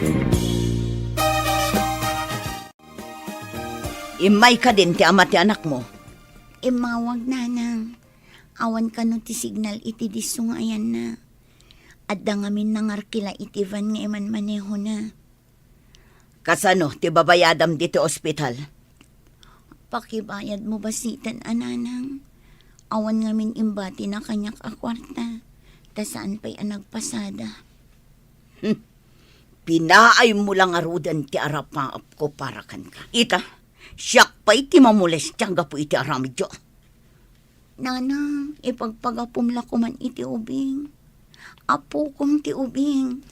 Immay kadin ti ama ti anakmo. Immawag, Nanang. Awan kano ti signal iti disso nga ayanna. Adda ngamin nangarkila iti van nga imanmanehona. Kasano ti babayadam ditoy ospital? Pakibayadmo basiten a, Nanang. Awan ngamin imbatina kaniak a kuarta, ta saan pay a nagpasada. Hmm. Pinaaymo la ngaruden ti arapaapko para kenka. Ita, siak pay ti mamolestia gapu iti aramidyo. Nanang, ipagpagapom la koman iti ubing. Apokom ti ubing.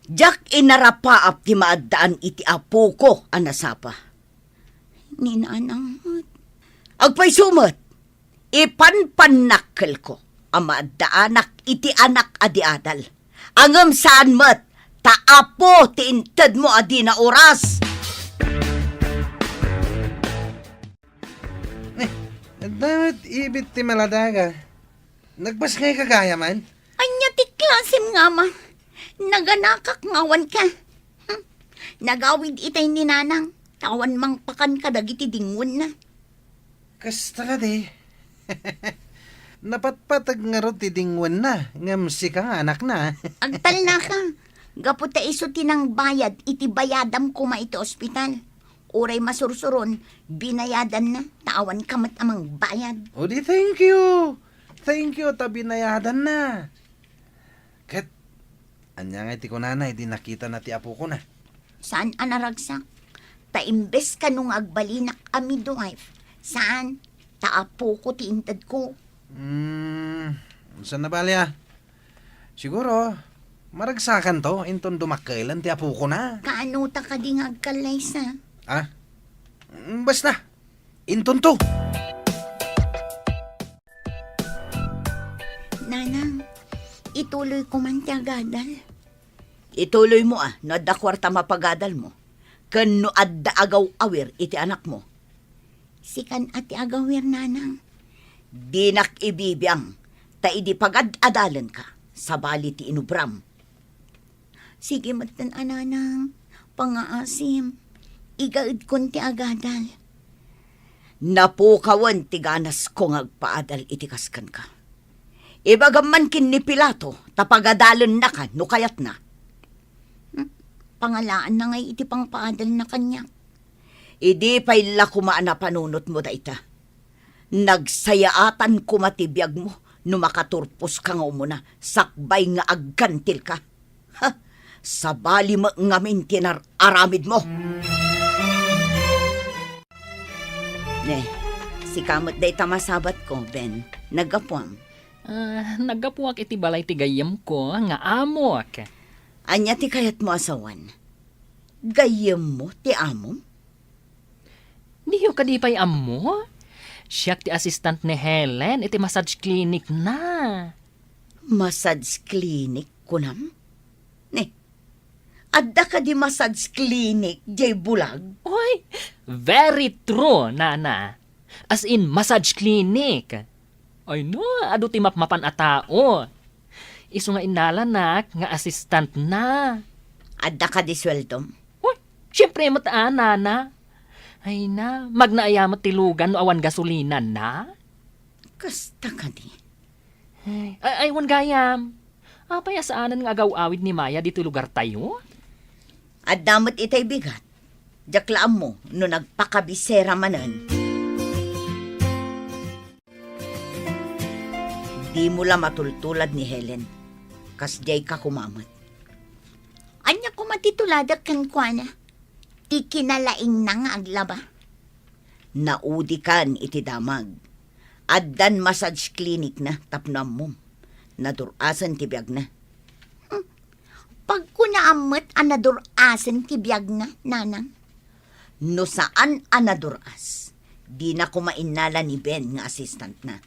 Diak inarapaap ti maaddaan iti apoko a nasapa. Ni Nanang met. Agpayso met, ipanpannakkelko a maaddaanak iti anak a di adal. Ngem saan met, ta apo ti intedmo a dina oras. Eh, adda met ibit ti maladaga. Nagpasngayka gayam? Ania ti klasem nga ama? Naganakak nga awanka. Hmm. Nagawid itay ni Nanang, ta awan mangpakan kadagiti dingwenna. Kasta kadi. Napatpateg ngarud ti dingwenna, ngem sika nga anakna. Agtalnaka. Gapu ta isu ti nangbayad iti bayadam koma iti ospital. Uray masursuron, binayadanna, ta awanka met a mangbayad. O di, thank you. Thank you ta binayadanna. Ket, ania ngay ti kunana idi nakitana ti apokona? Saan a naragsak. Ta imbes kano nga agbalinak a midwife, saan, ta apoko ti intedko. Hmm, saan a bali a? Siguro, maragsakanto inton dumakkelen ti apokona. Kaano ta kadi nga agkallaysa? Ah? Mm, basta, intonto. Nanang, ituloyko man ti agadal. Ituloymo a, no adda kuarta mapagadalmo, ken no adda agaw-awir iti anakmo. Sikan a ti agawir, Nanang. Dinak ibibiang, ta idi pagad-adalenka, sabali ti inubram. Sige metten a, Nanang, pangaasim. Igaedkon ti agadal. Napukawen ti ganasko nga agpaadal iti kas kenka. Ibagam man ken ni Pilato ta pagadalennaka no kayatna. Hmm, pangalaanna ngay iti pangpaadalna kaniak. Idi pay la koma a napanunotmo dayta. Nagsayaatan koma ti biagmo no makaturposka nga umuna sakbay nga aggantilka. Ha! Sabali met ngamin ti nar-aramidmo. Ne, sika met dayta masabatko, Ben. Naggapuam? Ah, naggapuak iti balay ti gayyemko nga amok. Ania ti kayatmo a sawen? Gayyemmo ti amom? Diyo kadi pay ammo? Siak ti assistant ni Helen iti massage clinic na. Massage clinic, kunam? Ni, adda kadi massage clinic diay bulag? Oy, very true, Nana. As in, massage clinic. Ay no, adu ti mapmapan a tao. Isu nga innalanak nga assistant na. Adda kadi sueldom? Uy, siempre met a, Nana. Ay na, magna aya met ti lugan no awan gasolina na? Kasta kadi. Ay, ay, wen gayam. Apay a saanen nga agaw-awid ni Maya ditoy lugartayo? Adda met itay bigat. Diak la ammo no nagpakabisera manen. Dimo la matultulad ni Helen. Kasdiay ka koma met. Ania koma ti tuladek kenkuana? Ti kinalaingna nga aglaba? Naudikan iti damag. Addan massage clinic na tapno ammom. Nadur-asen ti biagna. Hmm. Pagkunaam met a nadur-asen ti biagna, nanang? No saan a nadur-as, dina koma innala ni Ben nga assistantna.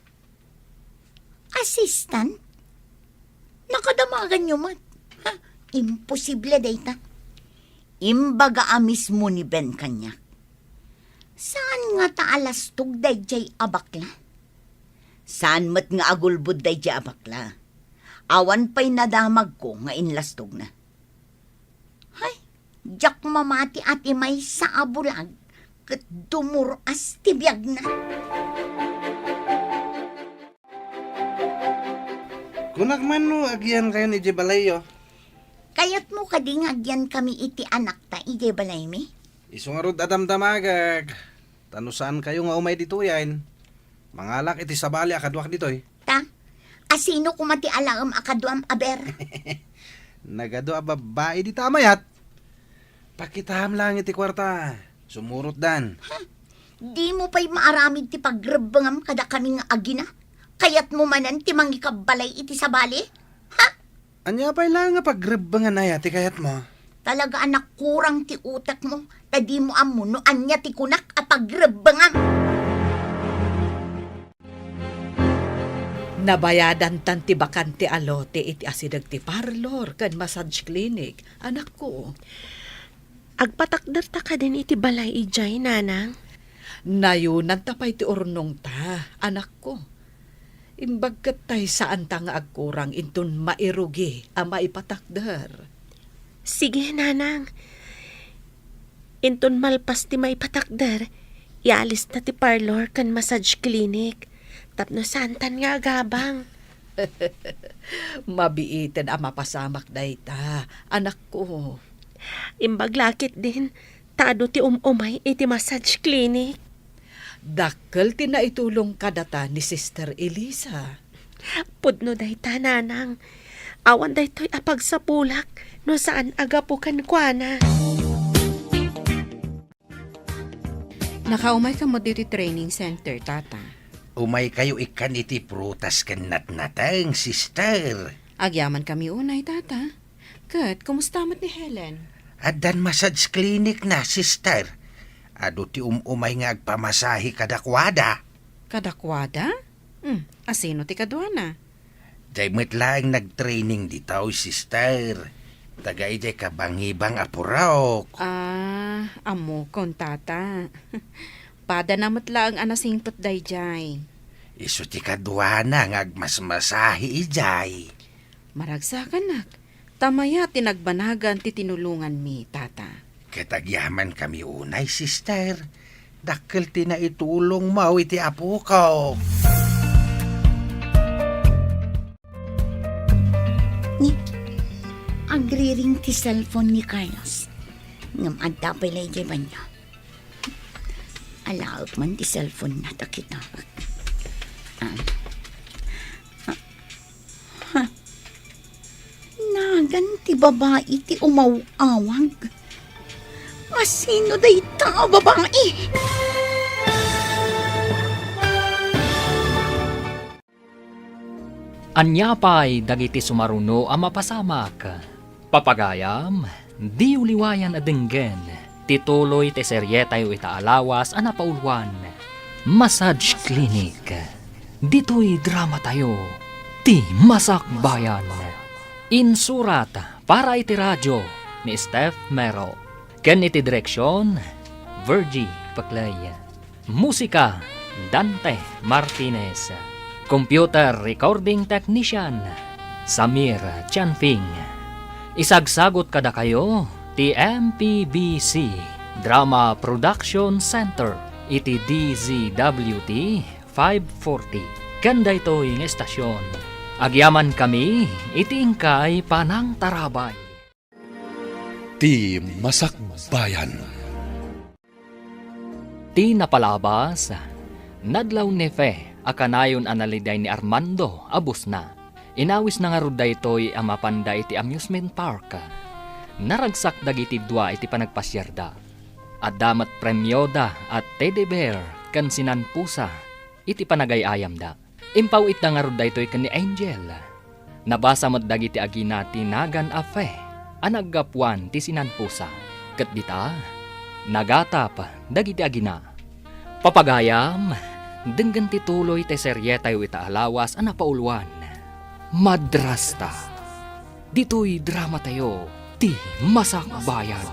Assistant? Nakadamaganyo met? Ha? Imposible dayta. Imbaga a mismo ni Ben kaniak. Saan ngata a lastog daydiay a bakla? Saan met nga agulbod daydiay a bakla? Awan pay nadamagko nga inlastogna. Hay, diak mamati a ti maysa a bulag ket dumur-as ti biagna. Kunak man no agyankayon idiay balayyo. Kayatmo kadi nga agyankami iti anakta idiay balaymi? Isu ngarud a damdamagek. Ta no saankayo nga umay ditoyen, mangalak iti sabali a kaduak ditoy. Ta, asino koma ti alaem a kaduam, aber? Nagadu a babbai dita a mayat. Pakitaam laeng iti kuarta. Sumurotdan. Ha? Dimo pay maaramid ti pagrebbengam kadakami nga agina? Kayatmo manen ti mangikabbalay iti sabali? Ha? Ania pay laeng a pagrebbengan aya ti kayatmo? Talaga a nakurang ti utekmo, ta dimo ammo no ania ti kunak a pagrebbengam. Nabayadantan ti bakante a lote iti asideg ti parlor ken massage clinic, anakko. Agpatakderta kadin iti balay idiay, nanang? Nayonanta pay ti urnongta, anakko. Imbag ket tay saanta nga agkurang inton mairugi a maipatakder. Sige, nanang. Inton malpas ti maipatakder, ialista ti parlor ken massage clinic tapno saantan nga agabang. Mabiiten a mapasamak dayta, anakko. Imbag la ketdin, ta adu ti um-umay iti massage clinic. Dakkel ti naitulong kadata ni Sister Elisa. Pudno dayta, nanang. Awan daytoy a pagsapulak no saan a gapu kenkuana. Nakaumayka met ditoy training center, tata. Umaykayo ikkan iti prutas ken natnateng, sister. Agyamankami unay, tata. Ket, kumusta met ni Helen? Addan massage clinic na, sister. Adu ti um-umay nga agpamasahe kadakuada. Kadakuada? Hmm, asino ti kaduana? Jay met laeng nagtraining ditoy, sister. Taga idiay kabangibang a purok. Ah, ammokon, tata. Padana met laeng a nasingpet dayjay. Isu ti kaduana nga agmasmasahe idiay. Maragsakanak, ta mayat ti nagbanagan ti tinulonganmi, tata. Ket agyamankami unay, sister. Dakkel ti naitulongmo iti apokok. Ni, agriring ti cellphone ni Carlos. Ngem adda pay la idiay banio. Alaek man ti cellphone na ta kita. Ah. Ha? Nagan ti babai ti umaw-awag. Asino dayta a babai? Ania pay dagiti sumaruno a mapasamak? Papagayam, diyo liwayan a denggen ti tuloy ti serietayo ita a lawas a napauluan, Massage Clinic. Ditoy dramatayo, ti Masakbayan. Insurat para iti radio ni Steph Mero, ken iti direksion, Virgie Peclay. Musika, Dante Martinez. Computer recording technician, Samir Chanfing. Isagsagut kadakayo ti M P B C Drama Production Center iti D Z W T five forty. Ken daytoy nga estasion, agyamankami iti inkay panangtarabay. Ti Masakbayan. Ti napalabas, nadlaw ni Fe a kanayon a naliday ni Armando a busna. Inawisna ngarud daytoy a mapanda iti amusement park. Naragsak dagiti dua iti panagpasiarda. Adda met premioda a teddy bear ken sinanpusa iti panagay-ayamda. Impaw-itda ngarud daytoy ken ni Angel. Nabasa met dagiti agina ti nagan a Fe a naggapuan ti sinanpusa. Ket dita, nagatap dagiti agina. Papagayam, denggen ti tuloy ti serietayo ita a lawas a napauloan, Madrasta. Ditoy dramatayo ti Masakbayan.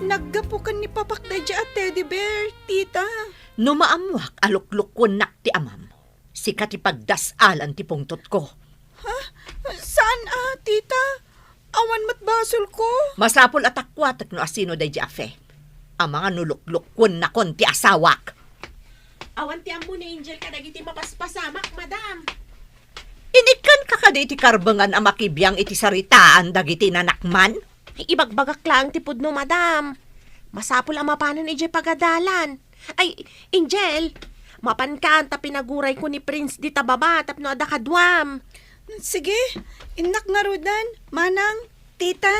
Naggapu ken ni Papak daydiay a teddy bear, tita. No maammoak a luklukkuennak ti amam, sika ti pagdas-alan ti pungtotko. Ha? Saan a, tita? Awan met basolko. Masapul a ta kuatek no asino daydiay a Fe. Amangan no luklukkuennakon ti asawak. Awan ti ammo ni Angel kadagiti mapaspasamak, madam. Inikkanka kadi iti karbengan a makibiang iti saritaan dagiti nanakman? Ay, ibagbagak laeng ti pudno, madam. Masapul a mapanan idiay pagadalan. Ay, Angel, mapankan ta pinagurayko ni Prince dita baba tapno adda kaduam. Sige, innak ngaruden, manang, tita.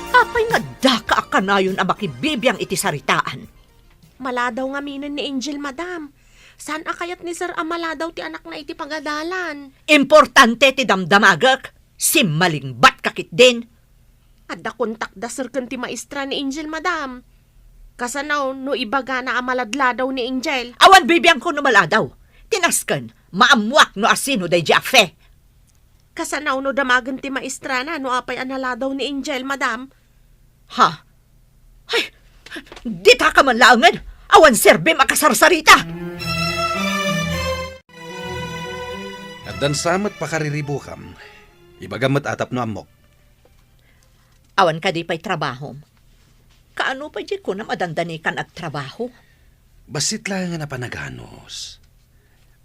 Apay nga addaka a kanayon a makibibiang iti saritaan? Maladaw ngaminen ni Angel, madam. Saan a kayat ni Sir a maladaw ti anakna iti pagadalan? Importante ti damdamagek. Simmalingbatka ketdin. Adda kontak da Sir ken ti maestra ni Angel, madam. Kasano no ibagana a maladladaw ni Angel? Awan bibiangko no maladaw. Ti nasken, maammoak no asino daydiay a Fe. Kasano no damagen ti maestrana no apay a naladaw ni Angel, madam? Ha? Ay, ditaka man laengen. Awan serbim a kasarsarita. Addan sa met pakariribukam. Ibagam met a tapno ammok. Awan kadi pay trabahom? Kaano pay diay kunam a dandanikan agtrabaho? Bassit laengen a panaganus.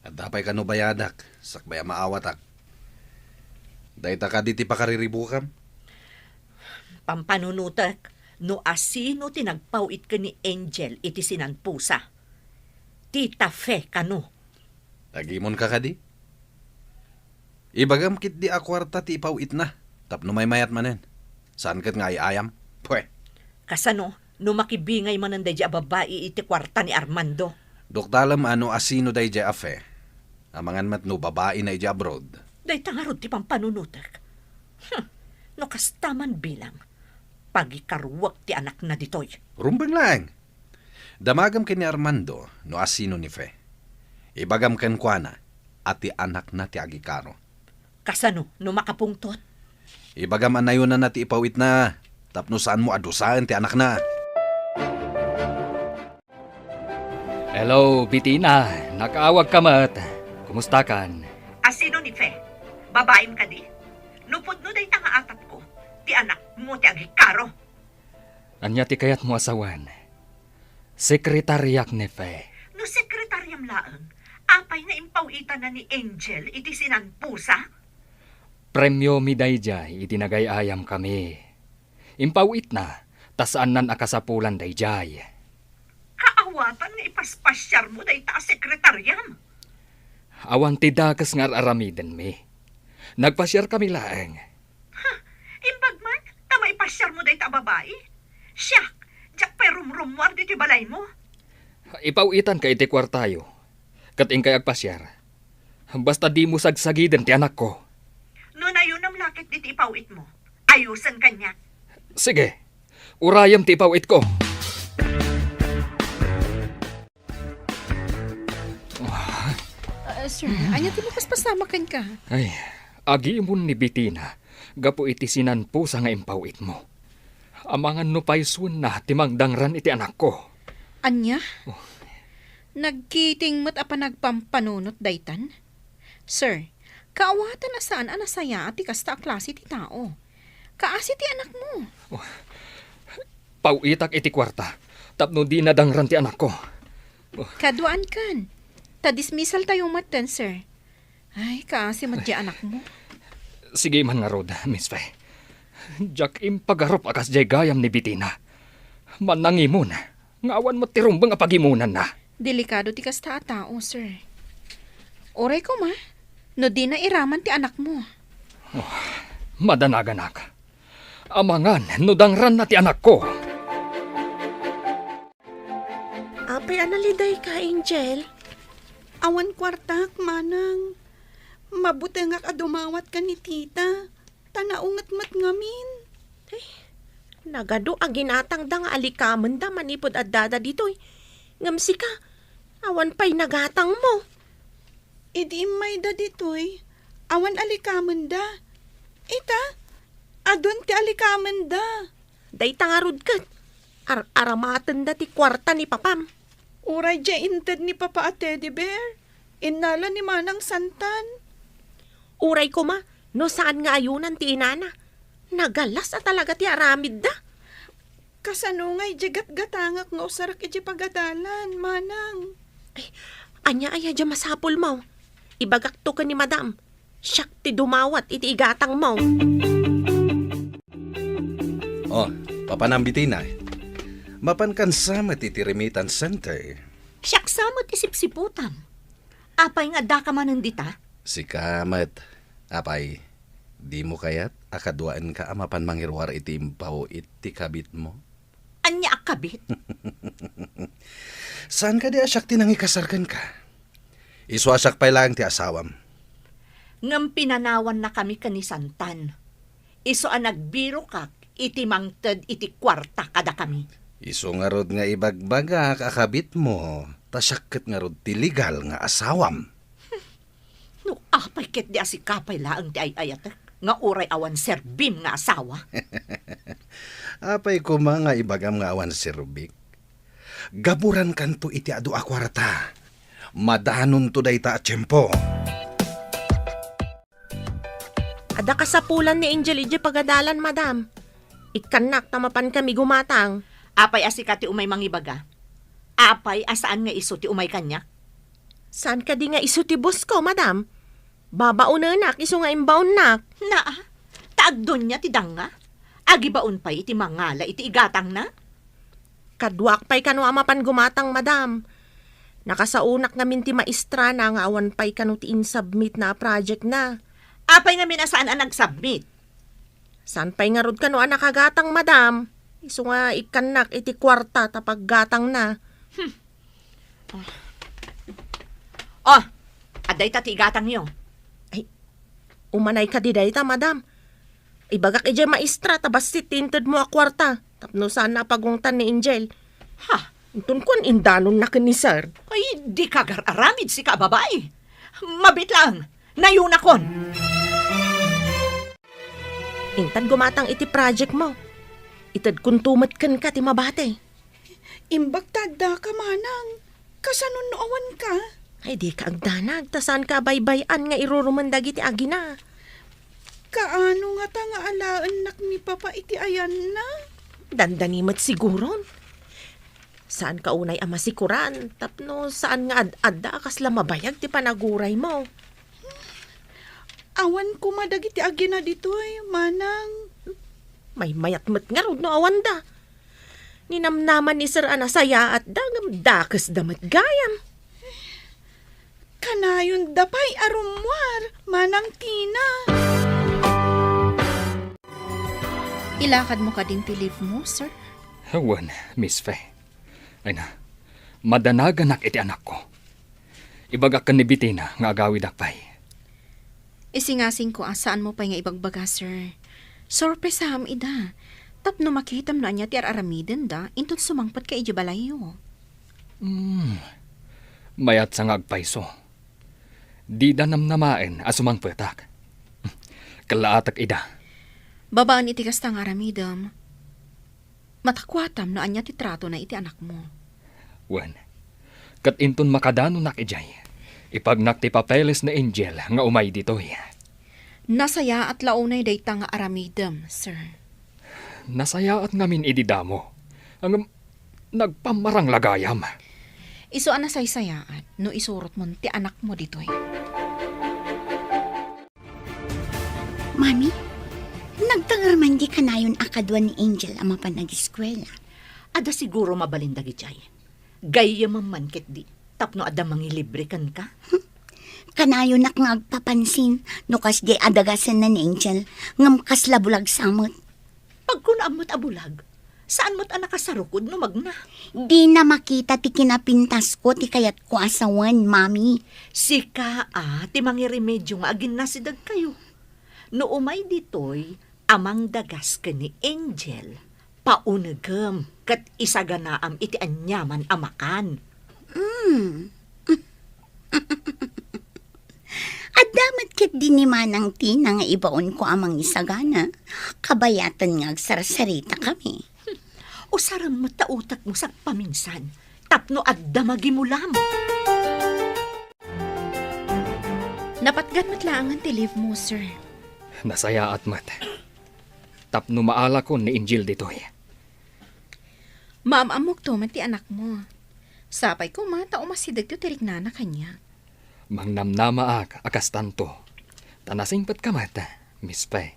Adda pay kano bayadak, sakbay a maawatak. Dayta kadi ti pakariribukam? Pampanunotek, no asino ti nagpaw-it ken ni Angel iti sinanpusa. Tita Fe kano. Agimonka kadi? Ibagam ketdi a kuarta ti ipaw-itna, tapno maymayat manen. Saan ket nga ay-ayam? Pwe! Kasano no makibingay manen daydiay a babbai iti kuarta ni Armando? Duktalem a no asino daydiay a Fe. Amangan met no babaina idiay abroad. Dayta ngarud ti pampanunotek. Hmm, no kasta man bilang, pagikaruek ti anakna ditoy. Rumbeng laeng. Damagem ken ni Armando no asino ni Fe. Ibagam kenkuana a ti anakna ti agikaro. Kasano no makapungtot? Ibagam a nayonanna ti ipaw-itna tapno saanmo a dusaen ti anakna. Hello, Bitina. Nakaawagka met. Kumustakan? Asino ni Fe? Babaim kadi? No pudno dayta nga atapko, ti anakmo ti agikaro. Ania ti kayatmo a sawen? Sekretariak ni Fe. No sekretariam laeng, apay nga impaw-itanna ni Angel iti sinanpusa? Premiomi daydiay iti nagay-ayamkami. Impaw-itna, ta saannan a kasapulan daydiay. Kaawatan nga ipaspasiarmo dayta a sekretariam. Awan ti dakes nga ar-aramidenmi. Nagpasiarkami laeng. Ha? Imbag man, ta maipasiarmo dayta a babai? Siak, diak pay rumrummuar ditoy balaymo. Ipaw-itanka iti kuartayo, ket inkay agpasiar. Basta dimo sagsagiden ti anakko. No nayonam la ketdi ti ipaw-itmo, ayosen kaniak. Sige, urayem ti ipaw-itko. Ah, sir, ania ti mapaspasamak kenka? Ay, agimon ni Bitina gapu iti sinanpusa nga impaw-itmo. Amangan no paysuenna ti mangdangran iti anakko. Ania? Oh. Nagkiting met a panagpampanunot daytan? Sir, kaawatan a saan a nasayaat ti kasta a klase ti tao. Kaasi ti anakmo. Oh. Paw-itak iti kuarta tapno dina dangran ti anakko. Oh. Kaduaankan. Ta dismissal tayo metten, sir. Ay, kaasi met diay anakmo. Sige man ngarud, Miss Fe. Diak impagarup a kasdiay gayam ni Bitina. Mannangimon nga awan met ti rumbeng a pagimonanna. Delikado ti kasta a tao, sir. Uray koma, no dina iraman ti anakmo. Oh, madanaganak. Amangan no dangranna ti anakko. Apay a nalidayka, Angel? Awan kuartak, manang. Mabutengak a dumawat ken ni tita. Ta naunget met ngamin. Ay, nagadu a ginatangda nga alikamenda manipud addada ditoy. Ngem sika, awan pay nagatangmo. Idi immayda ditoy, awan alikamenda. Ita, adun ti alikamenda. Dayta ngarud ket, ar-aramatenda ti kuarta ni papam. Uray diay inted ni papa a teddy bear, innala ni Manang Santan. Uray koma, no saan nga ayunan ti inana. Nagalas a talaga ti aramidda. Kasano nga idiay gatgatangak nga usarek idiay pagadalan, manang? Ay, ania aya diay masapulmo? Ibagakto ken ni madam. Siak ti dumawat iti igatangmo. Oh, papanam Bitina. Mapankan sa met iti remittance center. Siak sa met ti sipsiputam. Apay nga addaka manen dita? Sika met, apay, dimo kayat a kaduaenka a mapan mangiruar iti impaw iti kabitmo? Ania a kabit? Saan kadi a siak ti nangikasar kenka? Isu a siak pay laeng ti asawam. Ngem pinanawannakami ken ni Santan. Isu a nagbirokak iti mangted iti kuarta kadakami. Isu ngarud nga ibagbagak a kabitmo, ta siak ket ngarud ti legal nga asawam. No apay ketdi a sika pay laeng ti ay-ayatek nga uray awan serbim nga asawa. Apay koma nga ibagam nga awan serbik? Gaburankanto iti adu a kuarta. Madanonto dayta a tiempo. Adda kasapulan ni Angel idiay pagadalan, madam. Ikkannak ta mapankami gumatang. Apay a sika ti umay mangibaga? Apay a saan nga isu ti umay kaniak? Saan kadi nga isu ti boss ko, madam? Babaonenak isu nga imbaonnak. Naa, ta agdunia ti danga. Agibaon pay iti mangala iti igatangna. Kaduak pay kano a mapan gumatang, madam. Nakasaonak ngamin ti maestrana nga awan pay kano ti insubmitna a projectna. Apay ngamin a saan a nagsubmit? Saan pay ngarud kano a nakagatang, madam? Isu nga ikkannak iti kuarta ta paggatangna. Hmm. Oh, adda ita ti igatangyo. Ay, umanay kadi dayta, madam. Ibagak idiay maestra ta bassit ti intedmo a kuarta tapno saanna a pagungtan ni Angel. Ha? Inton kuan, indanonna ken ni Sir. Ay, dika agar-aramid sika a babai. Mabiit laeng, nayunakon. Intad gumatang iti projectmo. Itedkonto met kenka ti mabati. Imbag ta addaka, manang. Kasano no awanka? Ay, dika agdanag, ta saanka a baybay-an nga irurumen dagiti agina. Kaano ngata nga alaennak ni Papa iti ayanna? Dandani met siguron. Saanka unay a masikoran, tapno saan nga ad-adda a kasla mabayag ti panaguraymo. Awan koma dagiti agina ditoy, manang. Maymayat met ngarud no awanda. Ninamnaman ni Sir a nasayaatda, ngem dakesda met gayam. Kanayonda pay a rummuar, Manang Tina. Ilakadmo kadin ti leave mo, sir? Wen, Miss Fe. Ay na, madanaganak iti anakko. Ibagak ken ni Bitina nga agawidak pay. Isingasingko a saanmo pay nga ibagbaga, sir. Sorpresam ida. Tapno makitam no ania ti ar-aramidenda, inton sumangpetka idiay balayyo. Hmm. Mayat sa nga agpayso. Dida namnamaen a sumangpetak. Kellaatek ida. Babaen iti kasta nga aramidem, matakuatam no ania ti tratona iti anakmo. Wen, ket inton makadanonak idiay, ipagnak ti papeles ni Angel nga umay ditoy. Nasayaat la unay dayta nga aramidem, sir. Nasayaat ngamin idi damo. Ngem nagpammarang la gayam. Isu a nasaysayaat no isurotmon ti anakmo ditoy. Mami, nagtanger man di kanayon a kadua ni Angel a mapan ageskuela. Adda siguro mabalin dagidiay. Gayyemem man ketdi, tapno adda mangilibre kenka. Kanayonak nga agpapansin no kasdiay a dagasenna ni Angel, ngem kasla bulag sa met. Pagkunam met a bulag, saan met a nakasarukod no magna? Dina makita ti kinapintasko ti kayatko a sawen, Mami. Sika a ti mangiremedio nga aginnasidegkayo. No umay ditoy a mangdagas ken ni Angel, paunegem ket isaganaam iti aniaman a makan. Mm. Adda met ketdi ni Manang Tina nga ibaonko a mangisagana. Kabayatan nga agsarsaritakami. Usarem met ta utekmo sagpaminsan tapno adda magimulam. Napatgan met laengen ti leave mo, sir. Nasayaat met. Tapno maalakon ni Angel ditoy. Maam-ammokto met ti anakmo. Sapay koma ta umasidegto ti riknana kaniak. Mangnamnamaak a kastanto. Ta nasingpetka met, Miss Faye.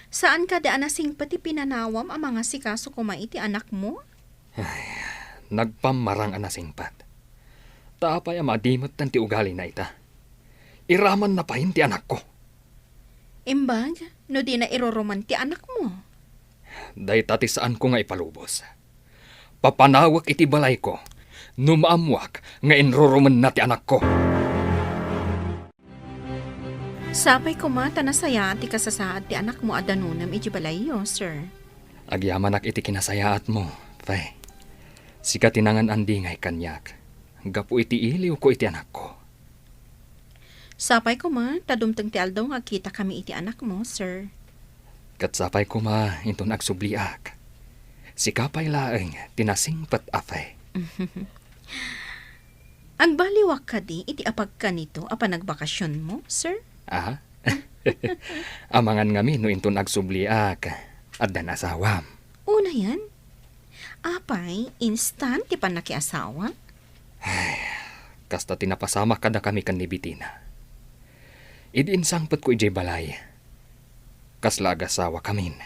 Saan kadi a nasingpet ti pinanawam a mangasikaso koma iti anakmo? Ay, nagpammarang a nasingpet. Ta apay a madimetten ti ugalina ita? Iramanna payen ti anakko. Imbag, no dina iruruman ti anakmo? Dayta ti saanko nga ipalubos. Papanawek iti balayko no maammoak nga inrurumenna ti anakko. Sapay koma ta nasayaat ti kasasaad ti anakmo a danunem iti balayyo, sir. Agyamanak iti kinasayaatmo, Faye. Sika ti nangan-andingay kaniak gapu iti iliwko iti anakko. Sapay koma ta dumteng ti aldaw nga agkitakami iti anakmo, sir. Ket sapay koma inton agsubliak. Sika pay laeng ti nasingpet a Faye. Agbaliwak kadi iti apagkanito a panagbakasionmo, sir? Aha? Amangan ngamin no inton agsubliak, addan asawam. Unayen? Apay, instant ti pannakiasawa? Ay, kasta ti napasamak kadakami ken ni Betina. Idi insangpetko idiay balay, kasla agasawakamin.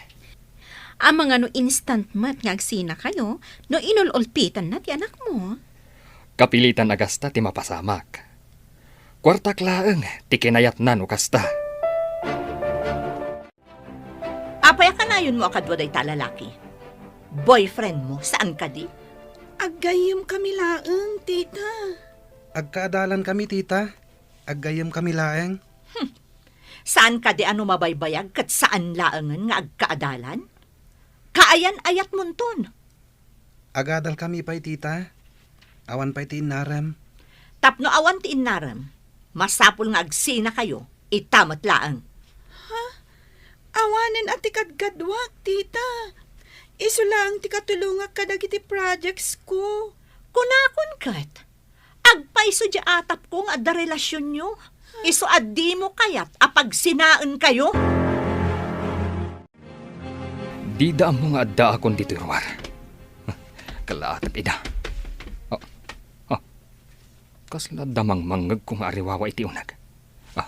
Amangan no instant met nga agsinakayo no inul-ulpitanna ti anakmo? Kapilitan a gasta ti mapasamak. Kuartak laeng ti kinayatna no kasta. Apay a kanayonmo a kadua dayta a lalaki? Boyfriendmo, saan kadi? Aggayyemkami laeng, tita. Agkaadalankami, tita. Aggayyemkami laeng. Hmm. Saan kadi a no mabaybayag ket saan laengen nga agkaadalan? Kaayan-ayatmonton. Agadalkami pay, tita. Awan pay ti innarem. Tapno awan ti innarem, masapul nga agsinakayo, ita met laeng. Ha? Awanen a ti kadkaduak, tita. Isu laeng ti katulongak kadagiti projects ko. Kunakon ket, agpayso di atapko nga adda relasionyo. Isu a dimo kayat a pagsinaenkayo. Dida ammo nga addaakon ditoy ruar. Kalaatep ida. Ah, ah. Kasla adda mangmangngegko nga ariwawa iti uneg. Ah,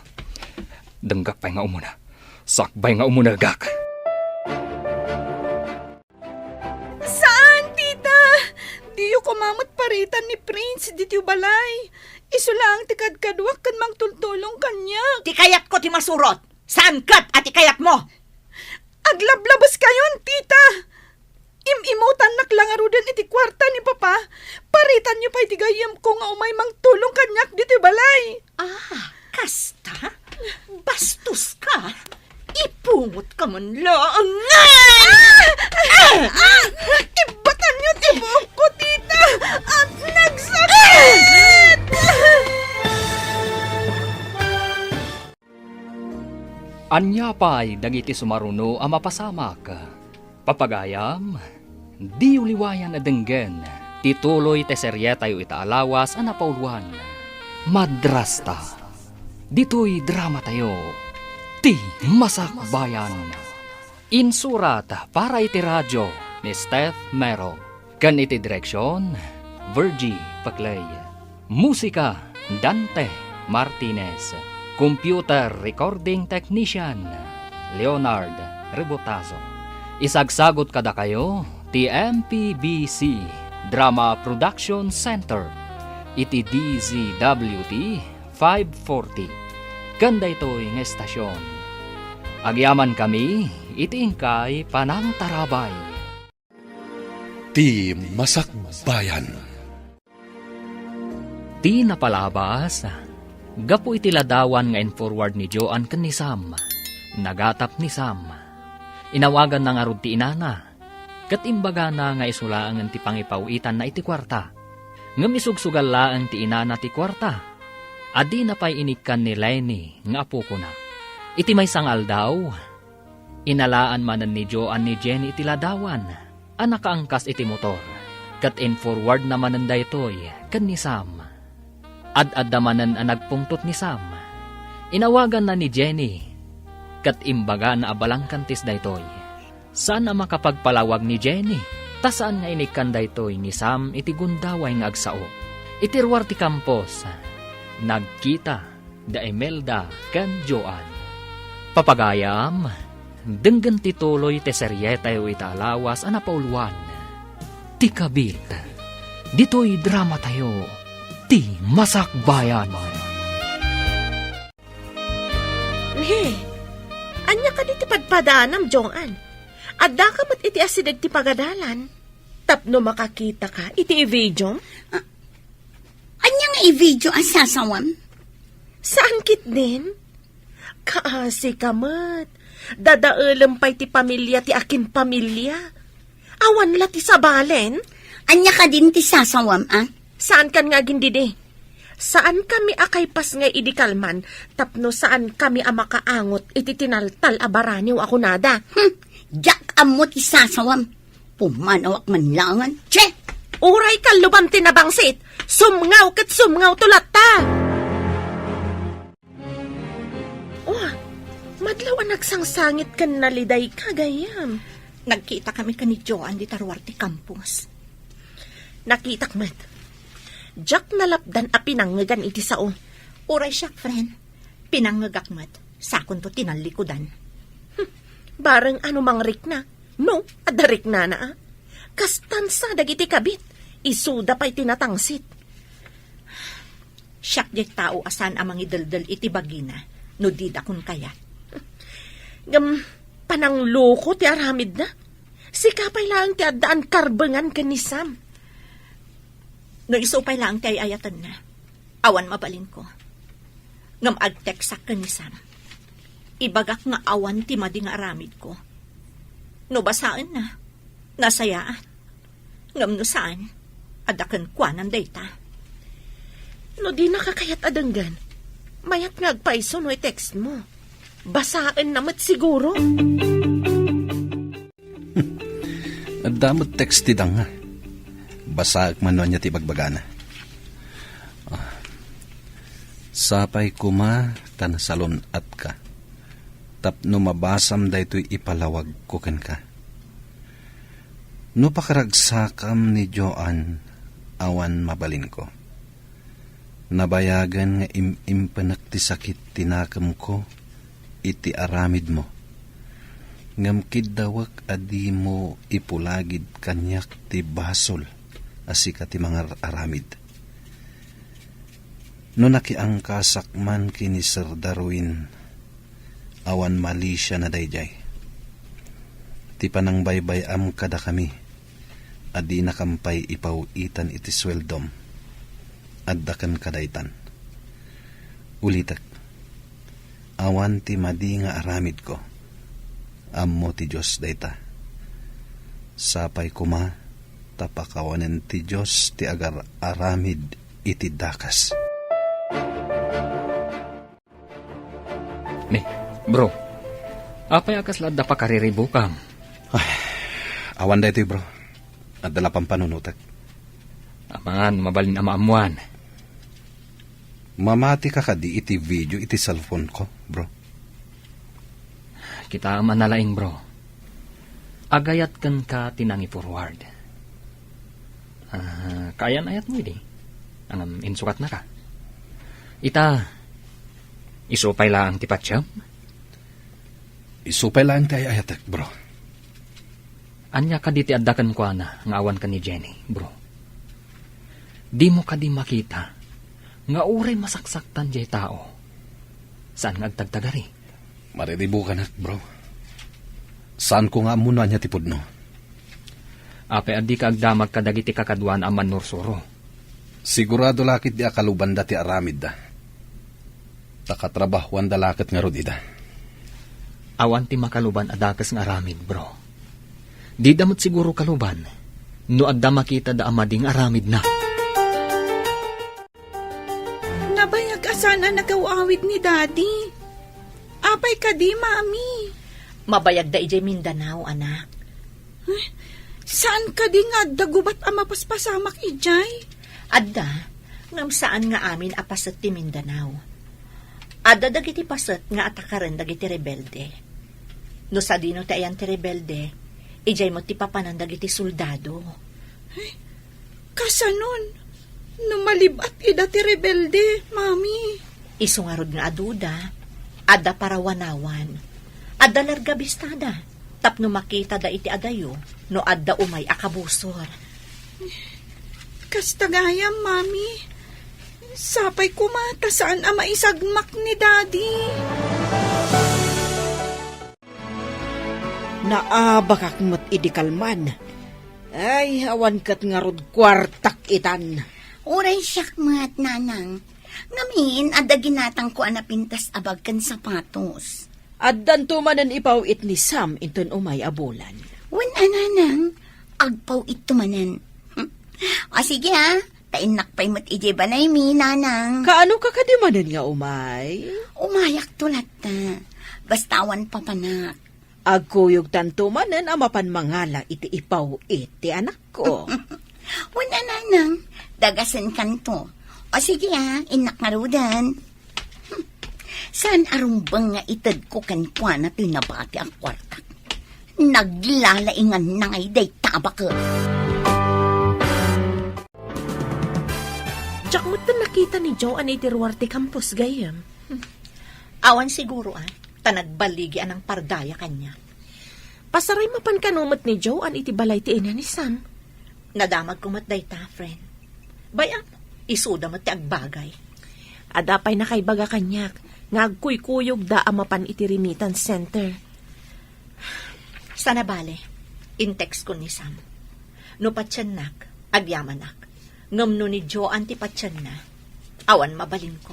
denggak pay nga umuna. Sakbay nga umunegak. Saan, tita? Diyo koma met paritan ni Prince ditoy balay. Isu laeng ti kadkaduak ken mangtultulong kaniak. Ti kayatko ti masurot. Saan ket a ti kayatmo? Aglablabeskayon, tita! Im-imutannak la ngaruden iti kuarta ni Papa. Paritanyo pay ti gayyemko nga umay mangtulong kaniak ditoy balay. Ah, kasta? Bastos ka? Ipungot ka man laeng. Ah! Ah! Ibbatanyo ti buokko, tita! At nagsakit! Ania pay dagiti sumaruno a mapasamak? Papagayam, diyo liwayan a denggen ti tuloy ti serietayo ita a lawas a napauluan, Madrasta. Ditoy dramatayo, ti Masakbayan. Insurat para iti radio ni Steph Mero. Ken iti direksion, Virgie Paclay. Musika, Dante Martinez. Computer recording technician, Leonard Rebotazo. Isagsagot kadakayo Ti M P B C Drama Production Center iti D Z W T five forty ken daytoy nga estasion. Agyamankami iti inkay panangtarabay. Ti Masakbayan. Ti napalabas, gapu iti ladawan nga in-forward ni Joan ken ni Sam, nagatap ni Sam. Inawaganna ngarud ti inana, ket imbagana nga isu laengen ti pangipaw-itanna iti kuarta. Ngem isugsugal laeng ti inana ti kuarta a dina pay inikkan ni Lenny nga apokona. Iti maysa nga aldaw, inalaan manen ni Joan ni Jenny iti ladawan a nakaangkas iti motor, ket in-forwardna manen daytoy ken ni Sam. Ad-adda manen a nagpungtot ni Sam. Inawaganna ni Jenny, ket imbagana a balangkantis daytoy. Saan a makapagpalawag ni Jenny, ta saan nga inikkan daytoy ni Sam iti gundaway nga agsao. Iti ruar ti kampus, nagkita da Imelda ken Joan. Papagayam, denggen ti tuloy ti serietayo ita a lawas a napauluan, Ti Kabit. Ditoy dramatayo, Ti Masakbayan. Ne, ania kadi ti padpadanam, Joan? Addaka met iti asideg ti pagadalan tapno makakitaka iti i-video? Ah, ania nga i-video a sasawam? Saan ketdin? Kaasi ka met. Dadaelem pay ti pamilia ti akin pamilia. Awan la ti sabalen? Ania kadin ti sasawam, a? Saankan nga agindidi. Saankami a kaypas nga idi kalman tapno saankami a makaangot iti tinaltal a baraniw a kunada. Hmm, diak ammo ti sasawam. Pumanawak man laengen. Che! Uray kalluban ti nabangsit, sumngaw ket sumngawto latta. Oh, madlaw a nagsangsangit ken nalidayka, gayyem. Nagkitakami ken ni Joan dita ruar ti kampus. Nakitak met. Diak nalapdan a pinangngegan iti sao. Uray siak, friend. Pinangngegak met. Sakonto ti nallikudan. Hmm, bareng ano mangrikna. No, adda riknana, a. Kastan sa dagiti kabit, isuda pay ti natangsit. Siak diay tao a saan a mangideldel iti bagina no dida kon kayat. Ngem panangloko ti aramidna. Sika pay laeng ti addaan karbengan ken ni Sam. No isu pay laeng ti ay-ayatenna, awan mabalinko. Ngem agteksak ken ni Sam. Ibagak nga awan ti madi nga aramidko. No basaenna, nasayaat. Ngem no saan, adda kenkuanan dayta. No dinaka kayat a denggen, mayat nga agpayso no i-text mo. Basaenna met siguro. Adda met text ti danga. Basaek man no ania ti ibagbagana. Ah. Sapay koma ta nasalun-atka tapno mabasam daytoy ipalawagko kenka. No pakaragsakam ni Joan, awan mabalinko. Nabayagen nga im-impenek ti sakit ti nakemko iti aramidmo. Ngem kiddawek a dimo ipulagid kaniak ti basol a sika ti mangar-aramid. No nakiangkasak man ken ni Sir Darwin, awan malisiana daydiay. Ti panangbaybay-am kadakami a dinakam pay ipaw-itan iti sueldom, adda kenka daytan. Ulitek, awan ti madi nga aramidko. Ammo ti Dios dayta. Sapay koma ta pakawanen ti Dios ti agar-aramid iti dakes. Ne, bro, apay a kasla adda pakariribukam? Ay, awan daytoy, bro. Adda la pampanunotek. Amangan, mabalin a maammuan. Mamati ka kadi iti video iti cellphone ko, bro? Kitaem a nalaing, bro. Agayat kenka ti nangi-forward. Ah, kaayan-ayatmo idi? Ngem insukatnaka. Ita, isu pay laeng ti patiem? Isu pay laeng ti ay-ayatek, bro. Ania kadi ti adda kenkuana nga awan ken ni Jenny, bro? Dimo kadi makita nga uray masaksaktan diay tao, saan nga agtagtagari? Mariribukanak, bro. Saanko nga ammo no ania ti pudno. Apay a dika agdamag kadagiti kakaduana a mannursuro? Sigurado la ketdi a kalubanda ti aramidda. Ta katrabahuanda la ket ngarud ida. Awan ti makaluban a dakes nga aramid, bro. Dida met siguro kaluban no adda makitada a madi nga aramidna. Nabayag a saan a nagaw-awid ni Daddy. Apay kadi, Mami? Mabayagda idiay Mindanao, anak. Eh, saan kadi nga adda gubat a mapaspasamak idiay? Adda, ngem saan nga amin a paset ti Mindanao. Adda dagiti paset nga atakaren dagiti rebelde. No sadino ti ayan ti rebelde, idiay met ti papanan dagiti soldado. Ay, kasanon? No malib-at ida ti rebelde, Mami? Isu ngarud nga aduda, adda parawanawan. Adda larga bistada, tapno makitada iti adayo no adda umay a kabusor. Kasta gayam, Mami. Sapay koma ta saan a maisagmak ni Daddy. Naabakak met idi kalman. Ay, awan ket ngarud kuartak itan. Uray siak met, Nanang. Ngamin, adda ginatangko a napintas a bag ken sapatos. Addanto manen ipaw-it ni Sam inton umay a bulan. Wen a, Nanang, agpaw-itto manen. O sige, a, ta innak pay met idiay balaymi, Nanang. Kaano ka kadi manen nga umay? Umayakto latta. Basta awan papanak. Agkuyogtanto manen a mapan mangala iti ipaw-it ti anakko. Wen a, Nanang, dagasenkanto. O sige, a, innak ngaruden. Saan a rumbeng nga itedko kenkuana ti nabati a kuartak. Naglalainganna ngay dayta a baket. Diak met nakita ni Joan iti ruar ti campus, gayyem. Awan siguro, a, ta nagballigi a nangpardaya kaniak. Pasaray mapan kano met ni Joan iti balay ti ina ni Sam? Nadamagko met dayta, friend. Bay-am, isuda met ti agbagay. Adda pay nakaibaga kaniak nga agkuykuyogda a mapan iti remittance center. Sana bale, in-textkon ni Sam. No patiennak, agyamanak. Ngem no ni Joan ti patienna, awan mabalinko.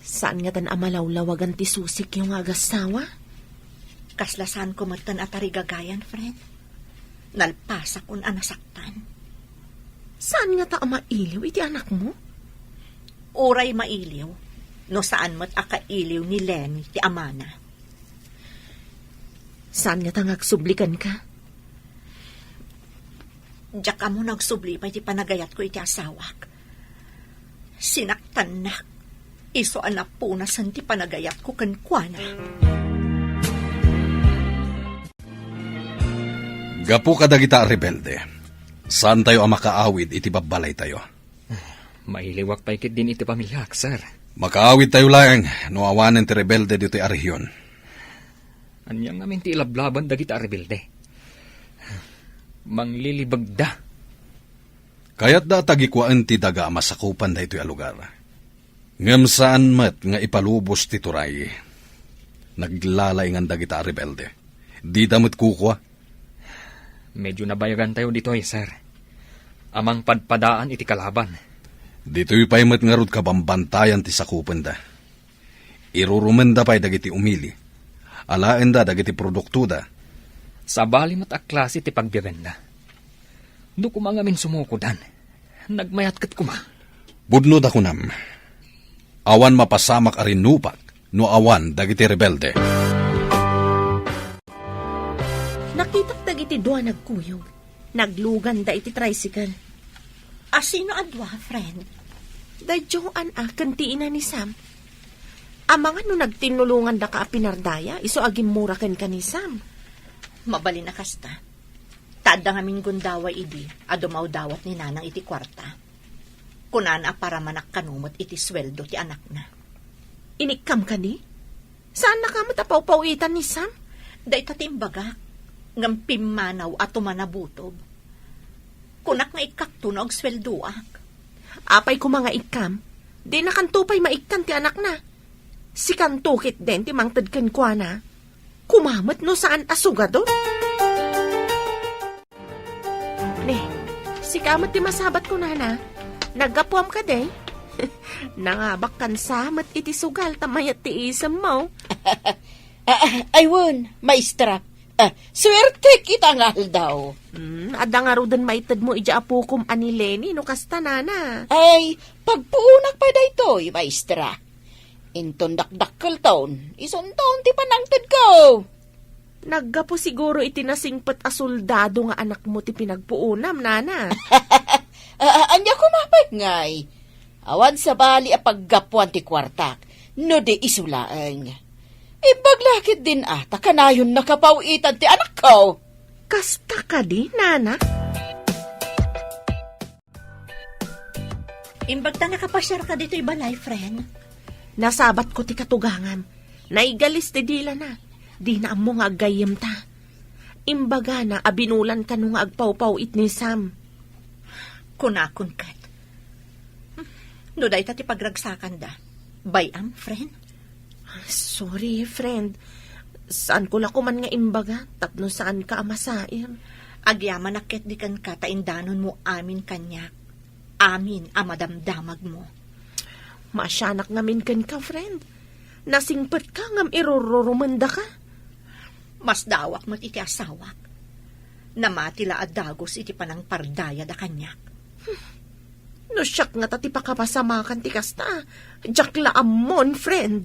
Saan ngatan a malawlawagan ti susikyo nga agassawa? Kasla saanko metten a tarigagayan, friend. Nalpasakon a nasaktan. Saan ngata a mailiw iti anakmo? Uray mailiw, no saan met a kailiw ni Lenny ti amana. Saan ngata nga agsubli kenka? Diak ammo no agsubli pay ti panagayatko iti asawak. Sinaktannak, isu a napunasen ti panagayatko kenkuana. Gapu kadagita a rebelde, saantayo a makaawid iti babbalaytayo. Mailiwak pay ketdin iti pamiliak, sir. Makaawidtayo laeng no awanen ti rebelde ditoy a rehiyon. Ania ngamin ti ilablaban dagita a rebelde? Manglilibegda. Kayatda a tagikuaen ti daga a masakupan daytoy a lugar. Ngem saan met nga ipalubos ti turay. Naglalaingan dagita a rebelde. Dida met kukua. Medyo nabayagantayo ditoy, sir. A mangpadpadaan iti kalaban. Ditoy pay met ngarud kabambantayan ti sakupenda. Irurumenda pay dagiti umili. Alaenda dagiti produktoda. Sabali met a klase ti pagbiaganda. No koma ngamin sumukodan, nagmayat ket koma. Pudno da kunam. Awan mapasamak a rinupak no awan dagiti rebelde. Nakitak dagiti dua nagkuyog. Nagluganda iti tricycle. A sino a dua, friend? Da Joan a ken ti ina ni Sam. Amangan no nagtinnulongandaka a pinardaya, isu a gimmura kenka ni Sam. Mabalin a kasta. Ta adda ngamin gundaway idi a dumawdawat ni Nanang iti kuarta. Kunana a paramanak kano met iti sueldo ti anakna. Inikkam kadi? Saannaka met a pawpaw-itan ni Sam? Dayta ti imbagak. Ngem pimmanaw a tumanabutob. Kunak nga ikkakto no agsueldoak. Apay koma nga ikkam? Dinakanto pay maikkan ti anakna. Sikanto ketdin ti mangted kenkuana. Koma met no saan a sugado. Ne, sika met ti masabat ko, nana. Naggapuam kadi? Nangabakkan sa met iti sugal ta mayat ti isemmo. Ah, ah, ay wen, maestra. Ah, suertek ita nga aldaw. Hmm, adda ngaruden maitedmo idiay apokom a ni Lenny no kasta, nana. Ay, pagpuonak pay daytoy, maestra. Inton dakdakkelton, isunton ti panangtedko. Naggapu siguro iti nasingpet a soldado nga anakmo ti pinagpuonam, nana. Ah, ah, ania koma pay ngay? Awan sabali a paggapuan ti kuartak, no di isu laeng. Imbag la ketdin a ta kanayon nakapaw-itan ti anakko. Kasta kadi, nana? Imbag ta nakapasiarka ditoy balay, friend. Nasabatko ti katugangam. Naigalis ti dilana. Dina ammo nga aggayyemta. Imbagana a binulan kano nga agpawpaw-it ni Sam. Kunakon ket. No dayta ti pagragsakanda, bay-am, friend? Sorry, friend. Saanko la koman nga imbaga tapno saanka a masaem. Agyamanak ketdi kenka ta indanonmo amin kaniak. Amin a madamdamagmo. Maasianak ngamin kenka, friend. Nasingpetka ngem irururumendaka. Masdaawak met iti asawak. Namati la a dagus iti panangpardayada kaniak. No siak ngata ti pakapasamakan ti kasta, diak la ammon, friend.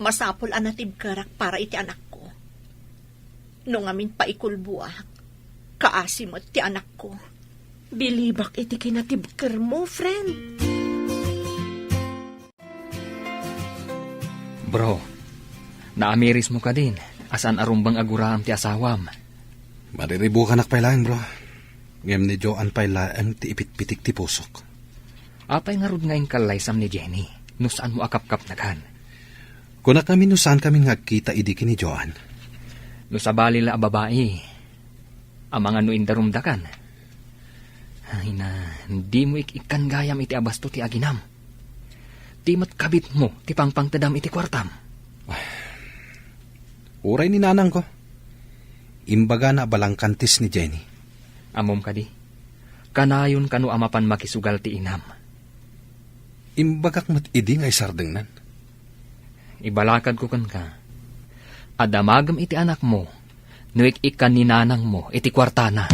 Masapul a natibkerak para iti anakko. No ngamin paikulboak, kaasi met ti anakko. Bilibak iti kinatibkermo, friend. Bro, naamirismo kadin a saan a rumbeng a guraem ti asawam? Mariribukanak pay laeng, bro. Ngem ni Joan pay laeng ti ipitpitik ti pusok. Apay ngarud nga inkallaysam ni Jenny no saanmo a kapkapnegan? Kunak ngamin no saankami nga agkita idi ken ni Joan. No sabali la a babai, amangan no indarumdakan. Ay na, dimo ik-ikkan gayam iti abasto ti aginam. Di met kabitmo ti pangpangtedam iti kuartam. Uray ni nanangko, imbagana a balangkantis ni Jenny. Ammom kadi, kanayon kano a mapan makisugal ti inam. Imbagak met idi nga isardengnan. Ibalakadko kenka a damagem iti anakmo no ik-ikkan ni nanangmo iti kuartana.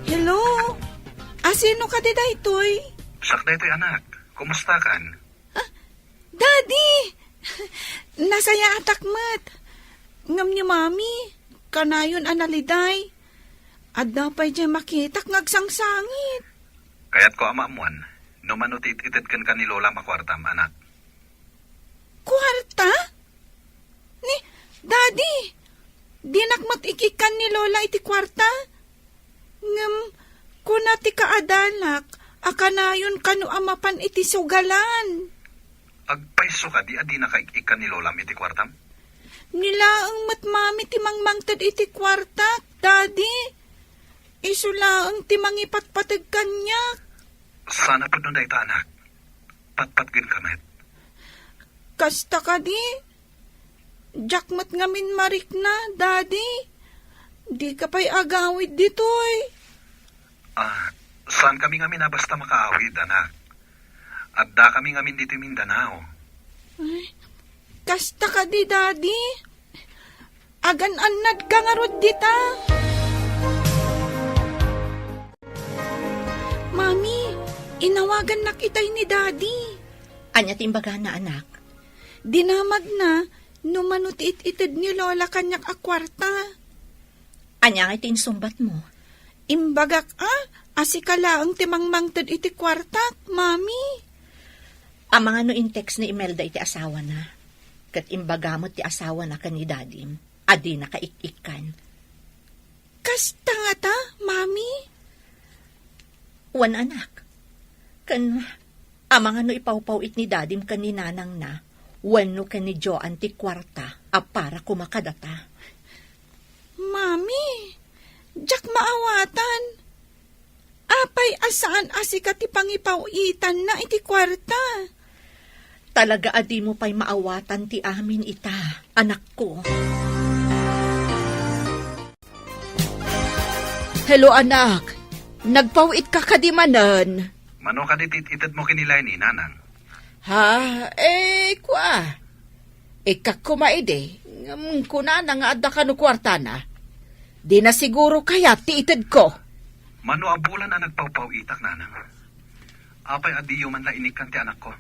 Hello? Asino kadi daytoy? Siak daytoy, anak. Kumustakan? Ah, Daddy! Nasayaatak met. Ngem ni Mami, kanayon a naliday. Adda pay diay makitak nga agsangsangit. Kayatko a maammuan no mano ti it-ited kenka ni Lolam a kuartam, anak. Kuarta? Ni, Daddy, dinak met ik-ikkan ni Lola iti kuarta. Ngem, kuna ti kaadanak a kanayon kano a mapan iti sugalan. Agpayso kadi a dinaka ik-ikkan ni Lolam iti kuartam? Ni laeng met Mami ti mangmangted iti kuartak, Daddy. Isu laeng ti mangipatpateg kaniak. Sana pudno dayta, anak. Patpatgenka met. Kasta kadi? Diak met ngamin marikna, Daddy. Dika pay agawid ditoy. Ah, saankami ngamin a basta makaawid, anak. Addakami ngamin ditoy Mindanao. Ay, kasta kadi, Daddy? Agan-annadka ngarud dita? Mami, inawagannak itay ni Daddy. Ania ti imbagana, anak? Dinamagna no mano ti it-ited ni Lola kaniak a kuarta. Ania ngay ti insungbatmo? Imbagak a, a sika laeng ti mangmangted iti kuartak, Mami. Amangan no in-text ni Imelda iti asawana. Ket imbaga met ti asawana ken ni Dadim a dinaka ik-ikkan. Kasta ngata, Mami? Wen, anak. Ken amangan no ipawpaw-it ni Dadim ken ni Nanangna wenno ken ni Joan ti kuarta a a para koma kadata. Mami, diak maawatan. Apay a saan a sika ti pangipaw-itanna iti kuarta? Talaga a dimo pay maawatan ti amin ita, anakko. Hello, anak. Nagpaw-itka kadi manen? Mano kadi ti it-itedmo ken ni Leni, nanang? Ha? Eh, kua. Ikkak koma idi, ngem kunana nga adda kano kuartana. Dina siguro kayat ti itedko. Mano a bulan a nagpawpaw-itak, nanang? Apay a diyo man la inikkan ti anakko?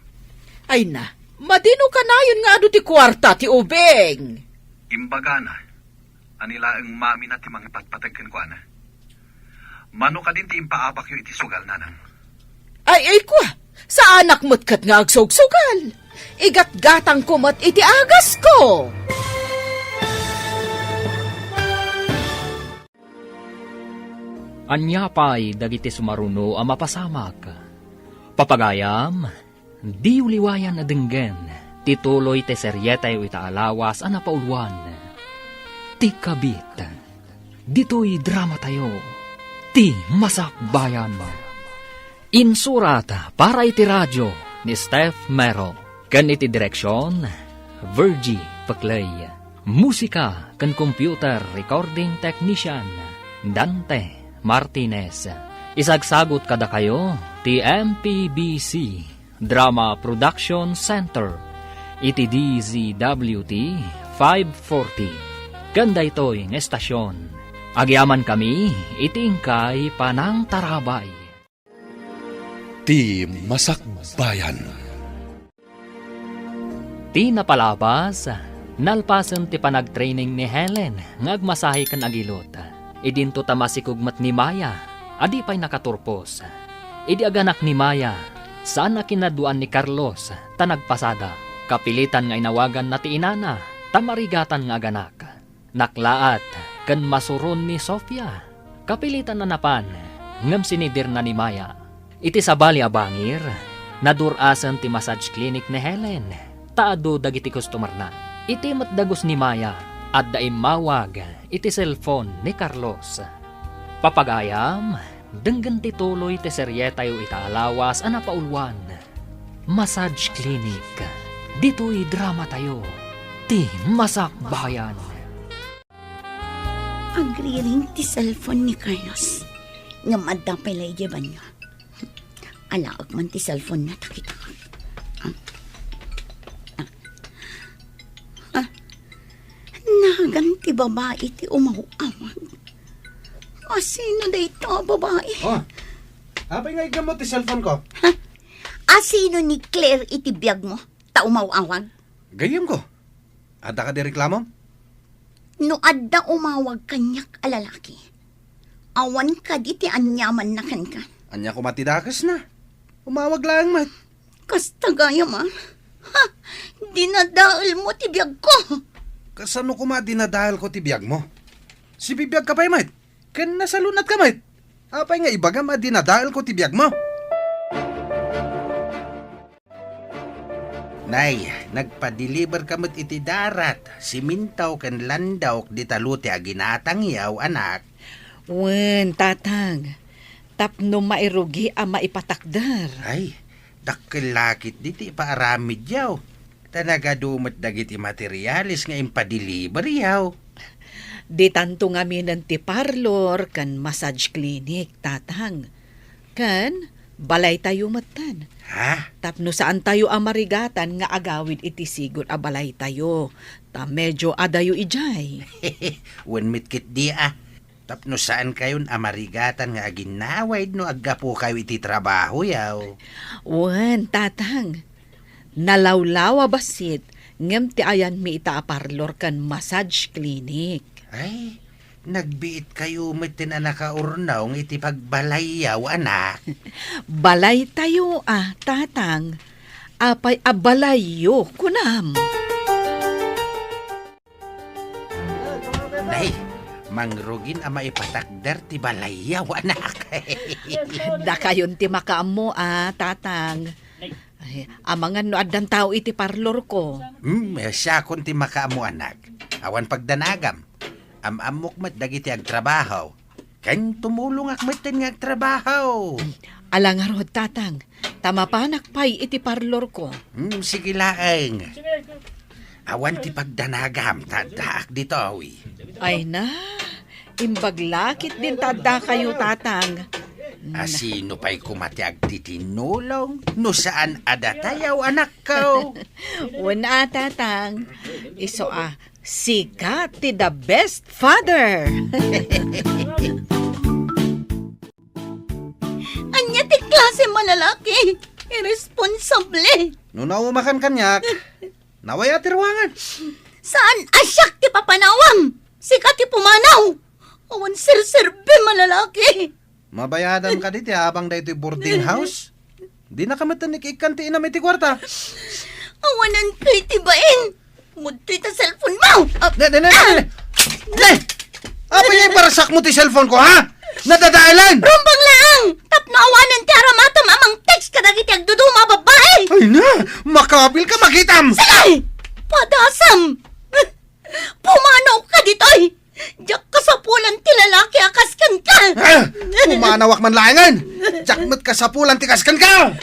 Ay na, madino kanayon nga adu ti kuarta ti ubing? Imbagana, a ni laeng mamina ti mangipatpateg kenkuana. Mano kadin ti impaabakyo iti sugal, nanang? Ay, ay, kua, saanak met ket nga agsugsugal. Igatgatangko met iti agasko. Ania pay dagiti sumaruno a mapasamak? Papagayam, diyo liwayan a denggen ti tuloy ti serietayo ita a lawas a napauluan, Ti Kabit. Ditoy dramatayo, Ti Masakbayan. Insurat para iti radio ni Steph Mero, ken iti direksion, Virgie Pecley. Musika ken computer recording technician, Dante Martinez. Isagsagut kadakayo ti M P B C Drama Production Center iti D Z W T five forty. Ken daytoy nga estasion, agyamankami iti inkay panangtarabay. Ti Masakbayan. Ti napalabas, nalpasen ti panagtraining ni Helen nga agmasahe ken agilot. Idinto ta masikog met ni Maya a di pay nakaturpos. Idi aganak ni Maya, saan a kinaduan ni Carlos ta nagpasada. Kapilitan nga inawaganna ti inana ta marigatan nga aganak. Naklaat ken masuron ni Sofia. Kapilitan a napan, ngem sinidirna ni Maya. Iti sabali a bangir, nadur-asen ti massage clinic ni Helen, ta adu dagiti customerna. Iti met dagus ni Maya, adda immawag iti cellphone ni Carlos. Papagayam, denggen ti tuloy ti serietayo ita a lawas a napauluan, Massage Clinic. Ditoy dramatayo, Ti Masakbayan. Agriring ti cellphone ni Carlos. Ngem adda pay la idiay banio. Alaek man ti cellphone na, ta kita. Ah. Ah. Ah. Nagan ti babai ti umaw-awag. Asino dayta a babai? Oh, apay nga igam mo ti cellphone ko? Ha? Asino ni Claire iti biag mo? Ta umaw-awag? Gayyem ko. Adda kadi reklamom? No adda umawag kaniak a lalaki, awan kadi ti aniamanna kenka. Ania koma ti dakesna? Umawag laeng met. Kasta gayam a. Ha! Dinadael mo ti biag ko! Kasano koma a dinadael ko ti biag mo? Sibibiag ka pay met, ken nasalunat ka met. Apay nga ibagam a dinadael ko ti biag mo? Nay, nagpadeliver ka met iti darat, siminto ken landok dita lote a ginatangyaw, anak. Wen, Tatang. Tapno mairugi a maipatakder. Ay, dakkel la ketdi ti ipaaramidyaw. Ta nagadu met dagiti materialis nga impadeliveryaw. Ditanto ngaminen ti parlor ken massage clinic, Tatang. Ken balaytayo metten. Ha? Tapno saantayo a marigatan nga agawid iti sigud a balaytayo, ta medio adayo idiay. Wen met ketdi a. Tapno saankayon a marigatan nga aginnawid no aggapukayo iti trabahoyaw. Wen, Tatang. Nalawlaw a bassit, ngem ti ayanmi ita a parlor ken massage clinic. Ay, nagbiitkayo metten a nakaurnong iti pagbalayyaw, anak. Balaytayo a, Tatang. Apay a balayyo, kunam? Nay, mangrugin a maipatakder ti balayyaw, anak. Dakayon ti makaammo a, Tatang. Amangan no addan tao iti parlorko. Hmm, siakon ti makaammo, anak. Awan pagdanagam. Am-ammok met dagiti agtrabaho. Ken tumulongak metten nga agtrabaho. Ala ngarud, Tatang, ta mapanak pay iti parlorko. Hmm, sige laeng. Awan ti pagdanagam, ta addaak ditoy. Ay na, imbag la ketdin ta addakayo, Tatang. A, sino pay koma ti agtitinulong no saan a datayaw, anakko? Wen a, Tatang. Isu a, sika ti the best father. Ania ti klase a lalaki? Irresponsable. No naumakan kaniak, nawaya ti ruangan. Saan a siak ti papanawam? Sika ti pumanaw. Awan serserbi a lalaki. Mabayadam kadi ti abang daytoy boarding house? Dinaka met ikkan ti inam iti kuarta. Awanan kay ti bain. Mudtoy ta cellphone mo. Ah, Ne, ne, ne, ne, ne, ne. Ne! Apay nga ibarsak mo ti cellphone ko, ha? Nadadaelan! Rumbeng laeng! Tapno awanan ti aramatam a mang-text kadagiti agduduma a babbai! Ay na! Makabil ka, makitam! Sige! Padasam! Pumanaw ka ditoy! Diak kasapulan ti lalaki a kas kenka! Ah! Pumanawak man laengen! Diak met kasapulan ti kas kenka!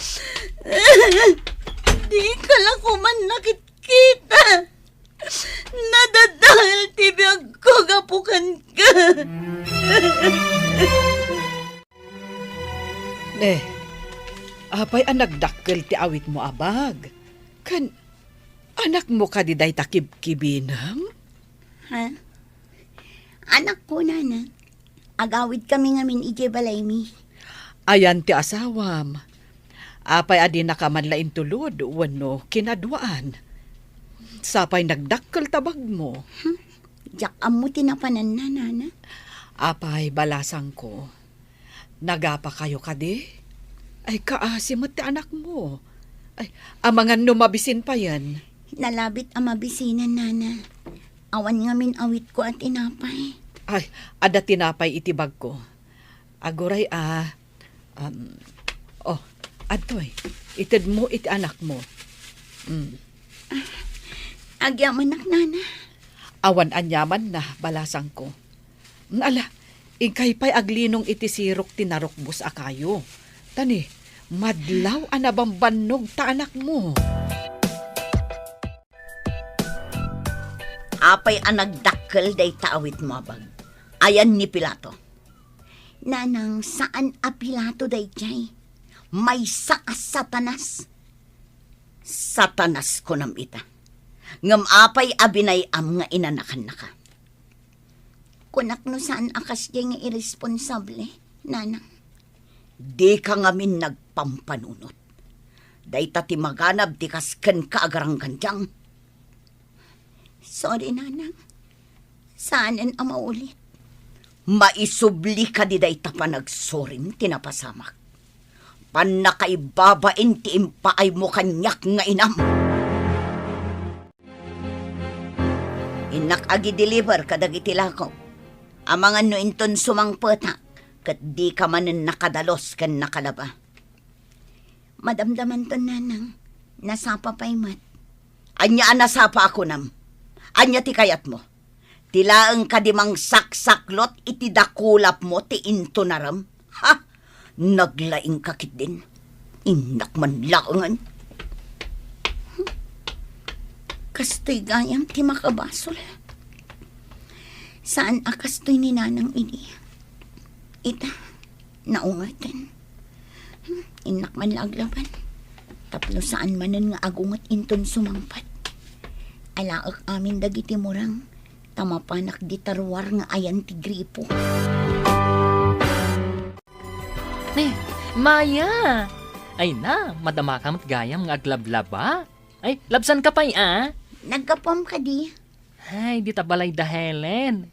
Di ka la koma nakitkita! Nadadael ti biagko gapu kenka! Ne, apay a nagdakkel ti awitmo a bag? Ken anakmo kadi dayta kibkibinem? Ha? Anakko, nana. Agawidkami ngamin idiay balaymi. Ayan ti asawam. Apay a dinaka man la intulod wenno kinaduaan? Sapay nagdakkel ta bagmo. Hmm? Diak ammo ti napananna, nana. Apay, balasangko. Nagapakayo kadi? Ay, kaasi met ti anakmo. Ay, amangan no mabisin payen. Nalabit a mabisinen, nana. Awan ngamin awitko a tinapay. Ay, adda tinapay iti bagko. Aguray a, um, oh, adtoy, itedmo iti anakmo. Mm. Agyamanak, nana. Awan aniamanna, balasangko. Ala, inkay pay aglinong iti sirok ti narukbos a kayo. Ta ni, madlaw a nabambannog ta anakmo. Apay a nagdakkel dayta awitmo a bag? Ayan ni Pilato? Nanang, saan a Pilato daydiay. Maysa a Satanas. Satanas, kunam ita. Ngem apay a binay-am nga inanakannaka? Kunak no saan a kasdiay nga irresponsable, nanang. Dika ngamin nagpampanunot. Dayta ti maganab ti kas kenka a garanggandiang. Sorry, nanang. Saanen a maulit. Maisubli kadi dayta panagsorim ti napasamak. Pannakaibabain ti impaaymo kaniak nga inam. Innak agi-deliver kadagiti lakok. Amangan no inton sumangpetak, ket dika manen nakadalus ken nakalaba. Madamdamanton, nanang. Nasapa pay met. Ania a nasapa a kunam? Ania ti kayatmo? Ti laeng kadi mangsaksaklot iti dakulapmo ti intunarem? Ha? Naglaingka ketdin. Innak man laengen. Kastoy gayam ti makabasol. Saan a kastoy ni nanang idi. Ita, naungaten. Hmm, innak man la aglaban. Tapno saan manen nga agunget inton sumangpet. Alaek amin dagiti murang, ta mapanak dita ruar nga ayan ti gripo. Ne, Maya! Ay na, madamaka met gayam nga aglablaba. Ay, labsanka pay, a? Naggapuam kadi. Ay, dita balay da Helen.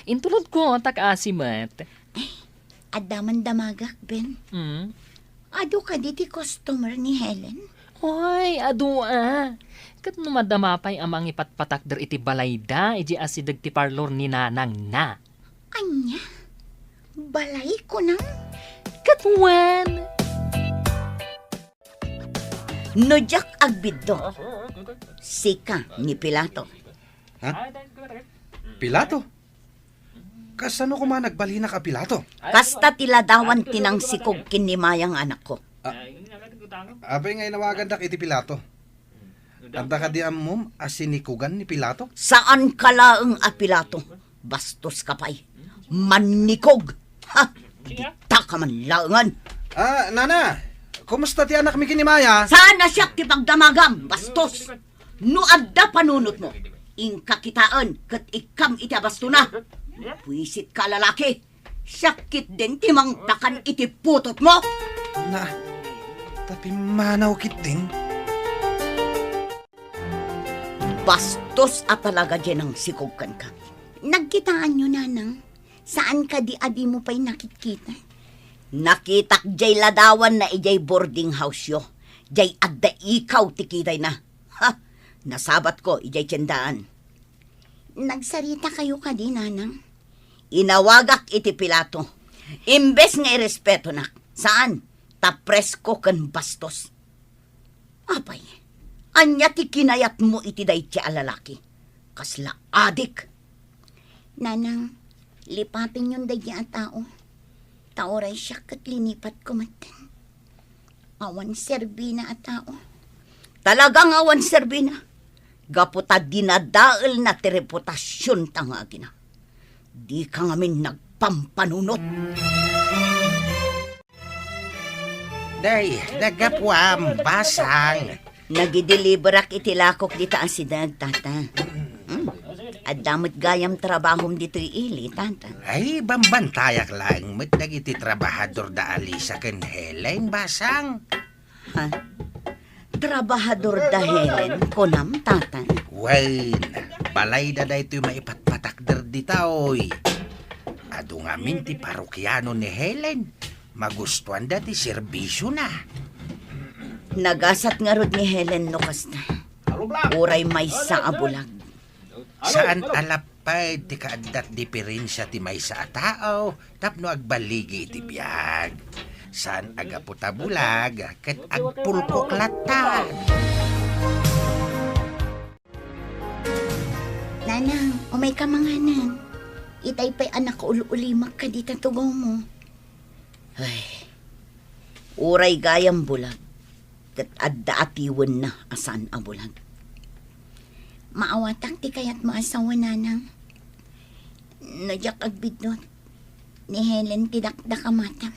Intulodko, ta kaasi met. Ay, adda man damagak, Ben. Mm. Adu kadi ti customer ni Helen? Oy, adu a. Ket no madama pay a mangipatpatakder iti balayda, idiay asideg ti parlor ni nanangna. Ania? Balay, kunam? Ket wen. No diak agbiddut, sika ni Pilato. Ha? Pilato? Kasano koma nagbalinak a Pilato? Kasta ti ladawan ti nangsikog ken ni Maya nga anakko. A-, apay nga inawagandak iti Pilato? Adda kadi ammom a sinikugan ni Pilato? Saanka laeng a Pilato. Bastoska pay. Mannikog. Ha? Dita ka man laengen. Ah, nana, kumusta ti anakmi ken ni Maya? Saan a siak ti pagdamagam, bastos? No adda panunotmo, inka kitaen ket ikkam iti abastona. Buisitka a lalaki. Siak ketdin ti mangpakan iti putotmo. Na, ta pimmanaw ketdin. Bastos a talaga diay nangsikog kenka. Nagkitaanyo, nanang? Saan kadi a dimo pay nakitkita? Nakitak diay ladawanna idiay boarding house-yo. Diay adda ikaw ti kitayna. Ha! Nasabatko idiay tiendaan. Nagsaritakayo kadi, nanang? Inawagak iti Pilato. Imbes nga irespetonak, saan, ta presko ken bastos. Apay, ania ti kinayatmo iti dayta a lalaki? Kasla adik. Nanang, lipatenyon dayta a tao. Ta uray siak ket linipatko metten. Awan serbina a tao. Talagang awan serbina. Gapu ta dinadaelna ti reputasionta nga agina. Dika ngamin nagpampanunot. Day, naggapuam, basang. Nagideliverak iti lakok dita a sideg, tata. Hmm. Adda met gayam trabahom ditoy ili, tata. Ay, bambantayak laeng met dagiti trabahador da Alisa ken Helen, basang. Ha? Trabahador da Helen, kunam, tata? Wen, balayda daytoy maipatpatakder dita, oy. Adu ngamin ti parokiano ni Helen. Magustuanda ti serbisiona. Nagasat ngarud ni Helen no kasta. Uray maysa a bulag. Saan a lapad ti kaaddat diferensia ti maysa a tao tapno agbaligi iti biag. Saan a gapu ta bulag ket agpulkok latta. Nanang, umayka manganen. Itay pay a nakaul-ulimek kadi ta tugomo. Ay, uray gayam bulag, ket adda atiwenna a saan a bulag. Maawatak ti kayatmo a sao, nanang. No diak agbiddut, ni Helen ti dakdakamatam.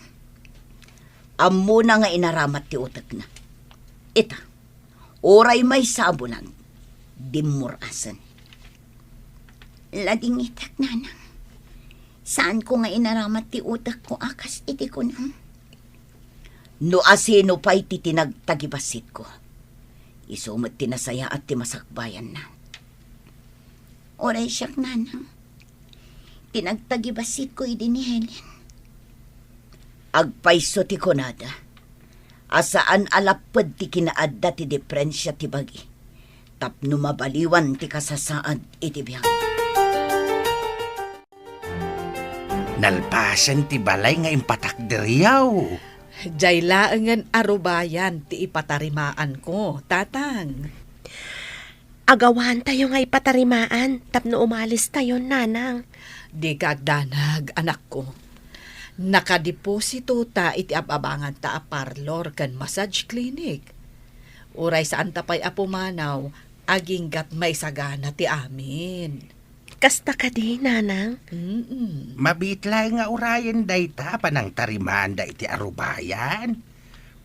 Ammona nga inaramat ti utekna. Ita, uray maysa a bulag, dimmur-asen. Ladingitek, nanang. Saanko nga inaramat ti utekko a kas iti kunam. No asino pay ti tinagtagibasitko, isu met ti nasayaat ti masakbayanna. Uray siak, nanang, tinagtagibasitko idi ni Helen. Agpayso ti kunada a saan a lapped ti kinaadda ti diferensia ti bagi tapno mabaliwan ti kasasaad iti biag. Nalpasen ti balay nga impatakderyaw. Diay laengen a rubayan ti ipatarimaanko, Tatang. Agawantayo nga ipatarimaan tapno umalistayon, nanang. Dika agdanag, anakko. Nakadeposito ta iti ab-abanganta a parlor ken massage clinic. Uray saanta pay a pumanaw, aginggat maisagana ti amin. Kasta kadi, nanang? Mm-mm. Mabiit laeng nga urayen dayta a panangtarimaanda iti arubayan.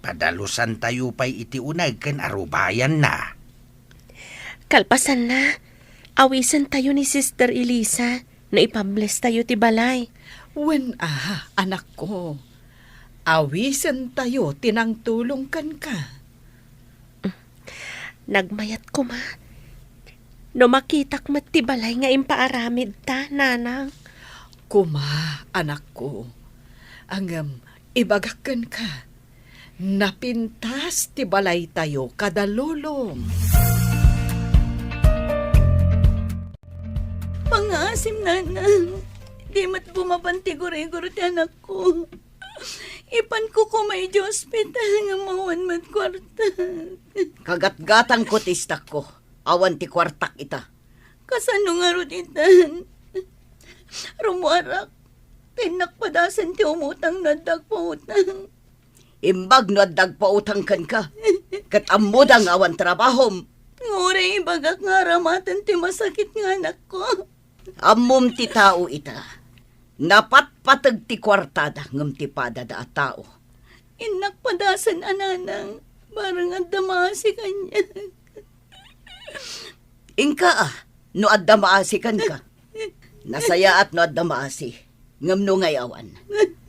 Padalusantayo pay iti uneg ken arubayanna. Kalpasanna, awisentayo ni Sister Elisa no ipablestayo ti balay. Wen a, anakko. Awisentayo ti nangtulong kenka. Nagmayat koma no makitak met ti balay nga impaaramidta, nanang. Koma, anakko. Ngem, ibagak kenka, napintas ti balaytayo kada lulom. Pangngaasim, nanang. Di met bumaban ti gurigor ti anakko. Ipanko koma idiay ospital ngem awan met kuarta. Kagatgatangko ti istakko. Awan ti kuartak ita. Kasano ngarud itan? Rummuarak, ta innak padasen ti umutang no adda agpautang. Imbag no adda agpautang kenka, ket ammoda nga awan trabahom. Uray ibagak nga aramaten ti masakit nga anakko. Ammom ti tao ita. Napatpateg ti kuartada ngem ti padada a tao. Innak padasen a nanang, bareng adda maasi kaniak. Inka, a, no adda maasi kenka. Nasayaat no adda maasi, ngem no ngay-awan,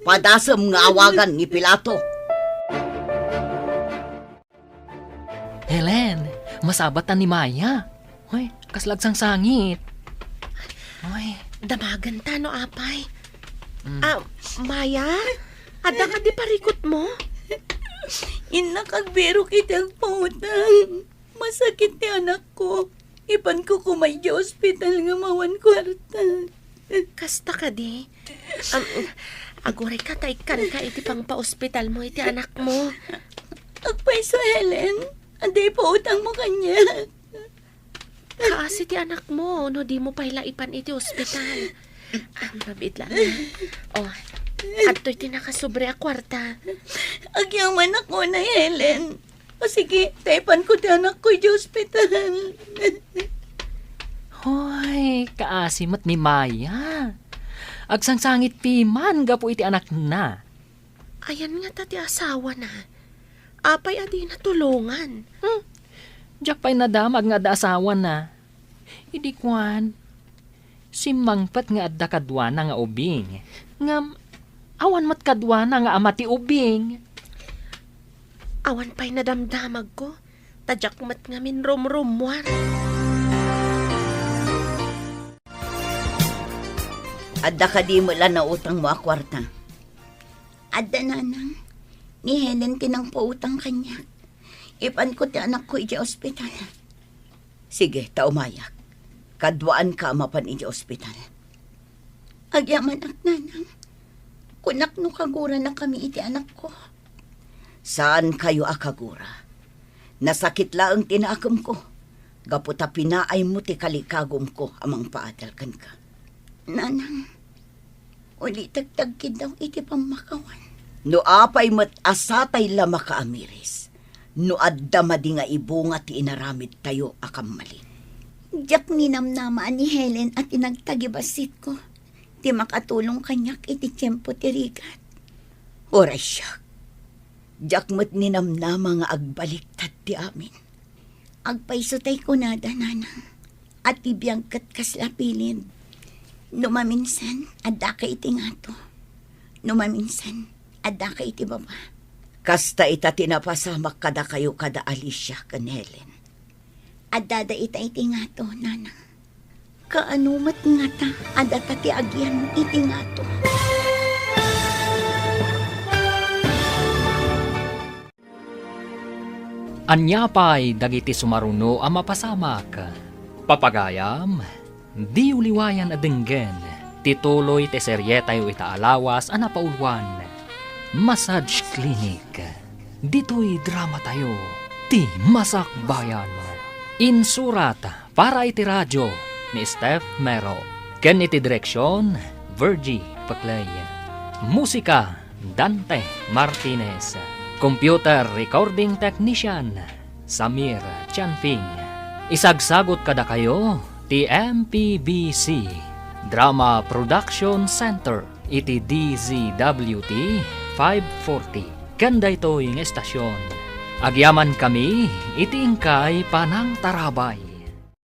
padasem nga awagan ni Pilato. Helen, masabat ta ni Maya. Hoy, kasla agsangsangit. Hoy. Damagen ta no apay. Mm. Ah, Maya? Adda kadi parikutmo? Innak agbirok iti agpautang. Masakit ti anakko. Ipanko koma idiay ospital ngem awan kuarta. Kasta kadi? Am, agurayka ta ikkanka iti pangpaospitalmo iti anakmo. Agpayso, Helen. Adda ipautangmo kaniak. Kaasi ti anakmo no dimo pay la ipan iti ospital. Ah, mabiit la. Oh, adtoy ti nakasobri a kuarta. Agyamanak unay, Helen. O sige, ta ipanko ti anakko idiay ospital. Hoy, kaasi met ni Maya. Agsangsangipiman gapu iti anakna. Ayan ngata ti asawana? Apay a dina tulongan? Hmm. Diak pay nadamag nga adda asawana. Idi kuan, simmangpet nga adda kaduana nga ubing, ngem awan met kaduana nga ama ti ubing. Awan pay nadamdamagko, ta diak met ngamin rumrummuar. Adda kadi met la nautangmo a kuarta? Adda, nanang. Ni Helen ti nangpautang kaniak. Ipanko ti anakko idiay ospital. Sige, ta umayak. Kaduaanka a mapan idiay ospital. Agyamanak, nanang. Kunak no kaguranakami iti anakko. Saankayo a kagura. Nasakit laeng ti nakemko. Gapu ta pinaaymo ti kalikagumko a mangpaadal kenka. Nanang, ulitek ti agkiddaw iti pammakawan. No apay met a satay la makaamiris, no adda madi nga ibunga ti inaramidtayo a kammalin. Diak ninamnama a ni Helen a ti nagtagibassitko ti makatulong kaniak iti tiempo ti rigat. Uray siak, diak met ninamnama nga agbaliktad ti amin. Agpayso tay kunada, nanang, a ti biag ket kasla pilin. No maminsan, addaka iti ngato. No maminsan, addaka iti baba. Kasta ita ti napasamak kadakayo kada Alicia ken Helen. Addada ita iti ngato, nanang. Kaano met ngata a data ti agyan iti ngato? Ania pay dagiti sumaruno a mapasamak? Papagayam, diyo liwayan a denggen ti tuloy ti serietayo ita a lawas a napauluan, Massage Clinic. Ditoy dramatayo, ti Masakbayan. Insurat para iti radio ni Steph Mero, ken iti direksion, Virgie Peclay. Musika, Dante Martinez. Computer recording technician, Samir Chanfing. Isagsagut kadakayo ti M P B C Drama Production Center iti D Z W T five forty. Ken daytoy nga estasion, agyamankami iti inkay panangtarabay.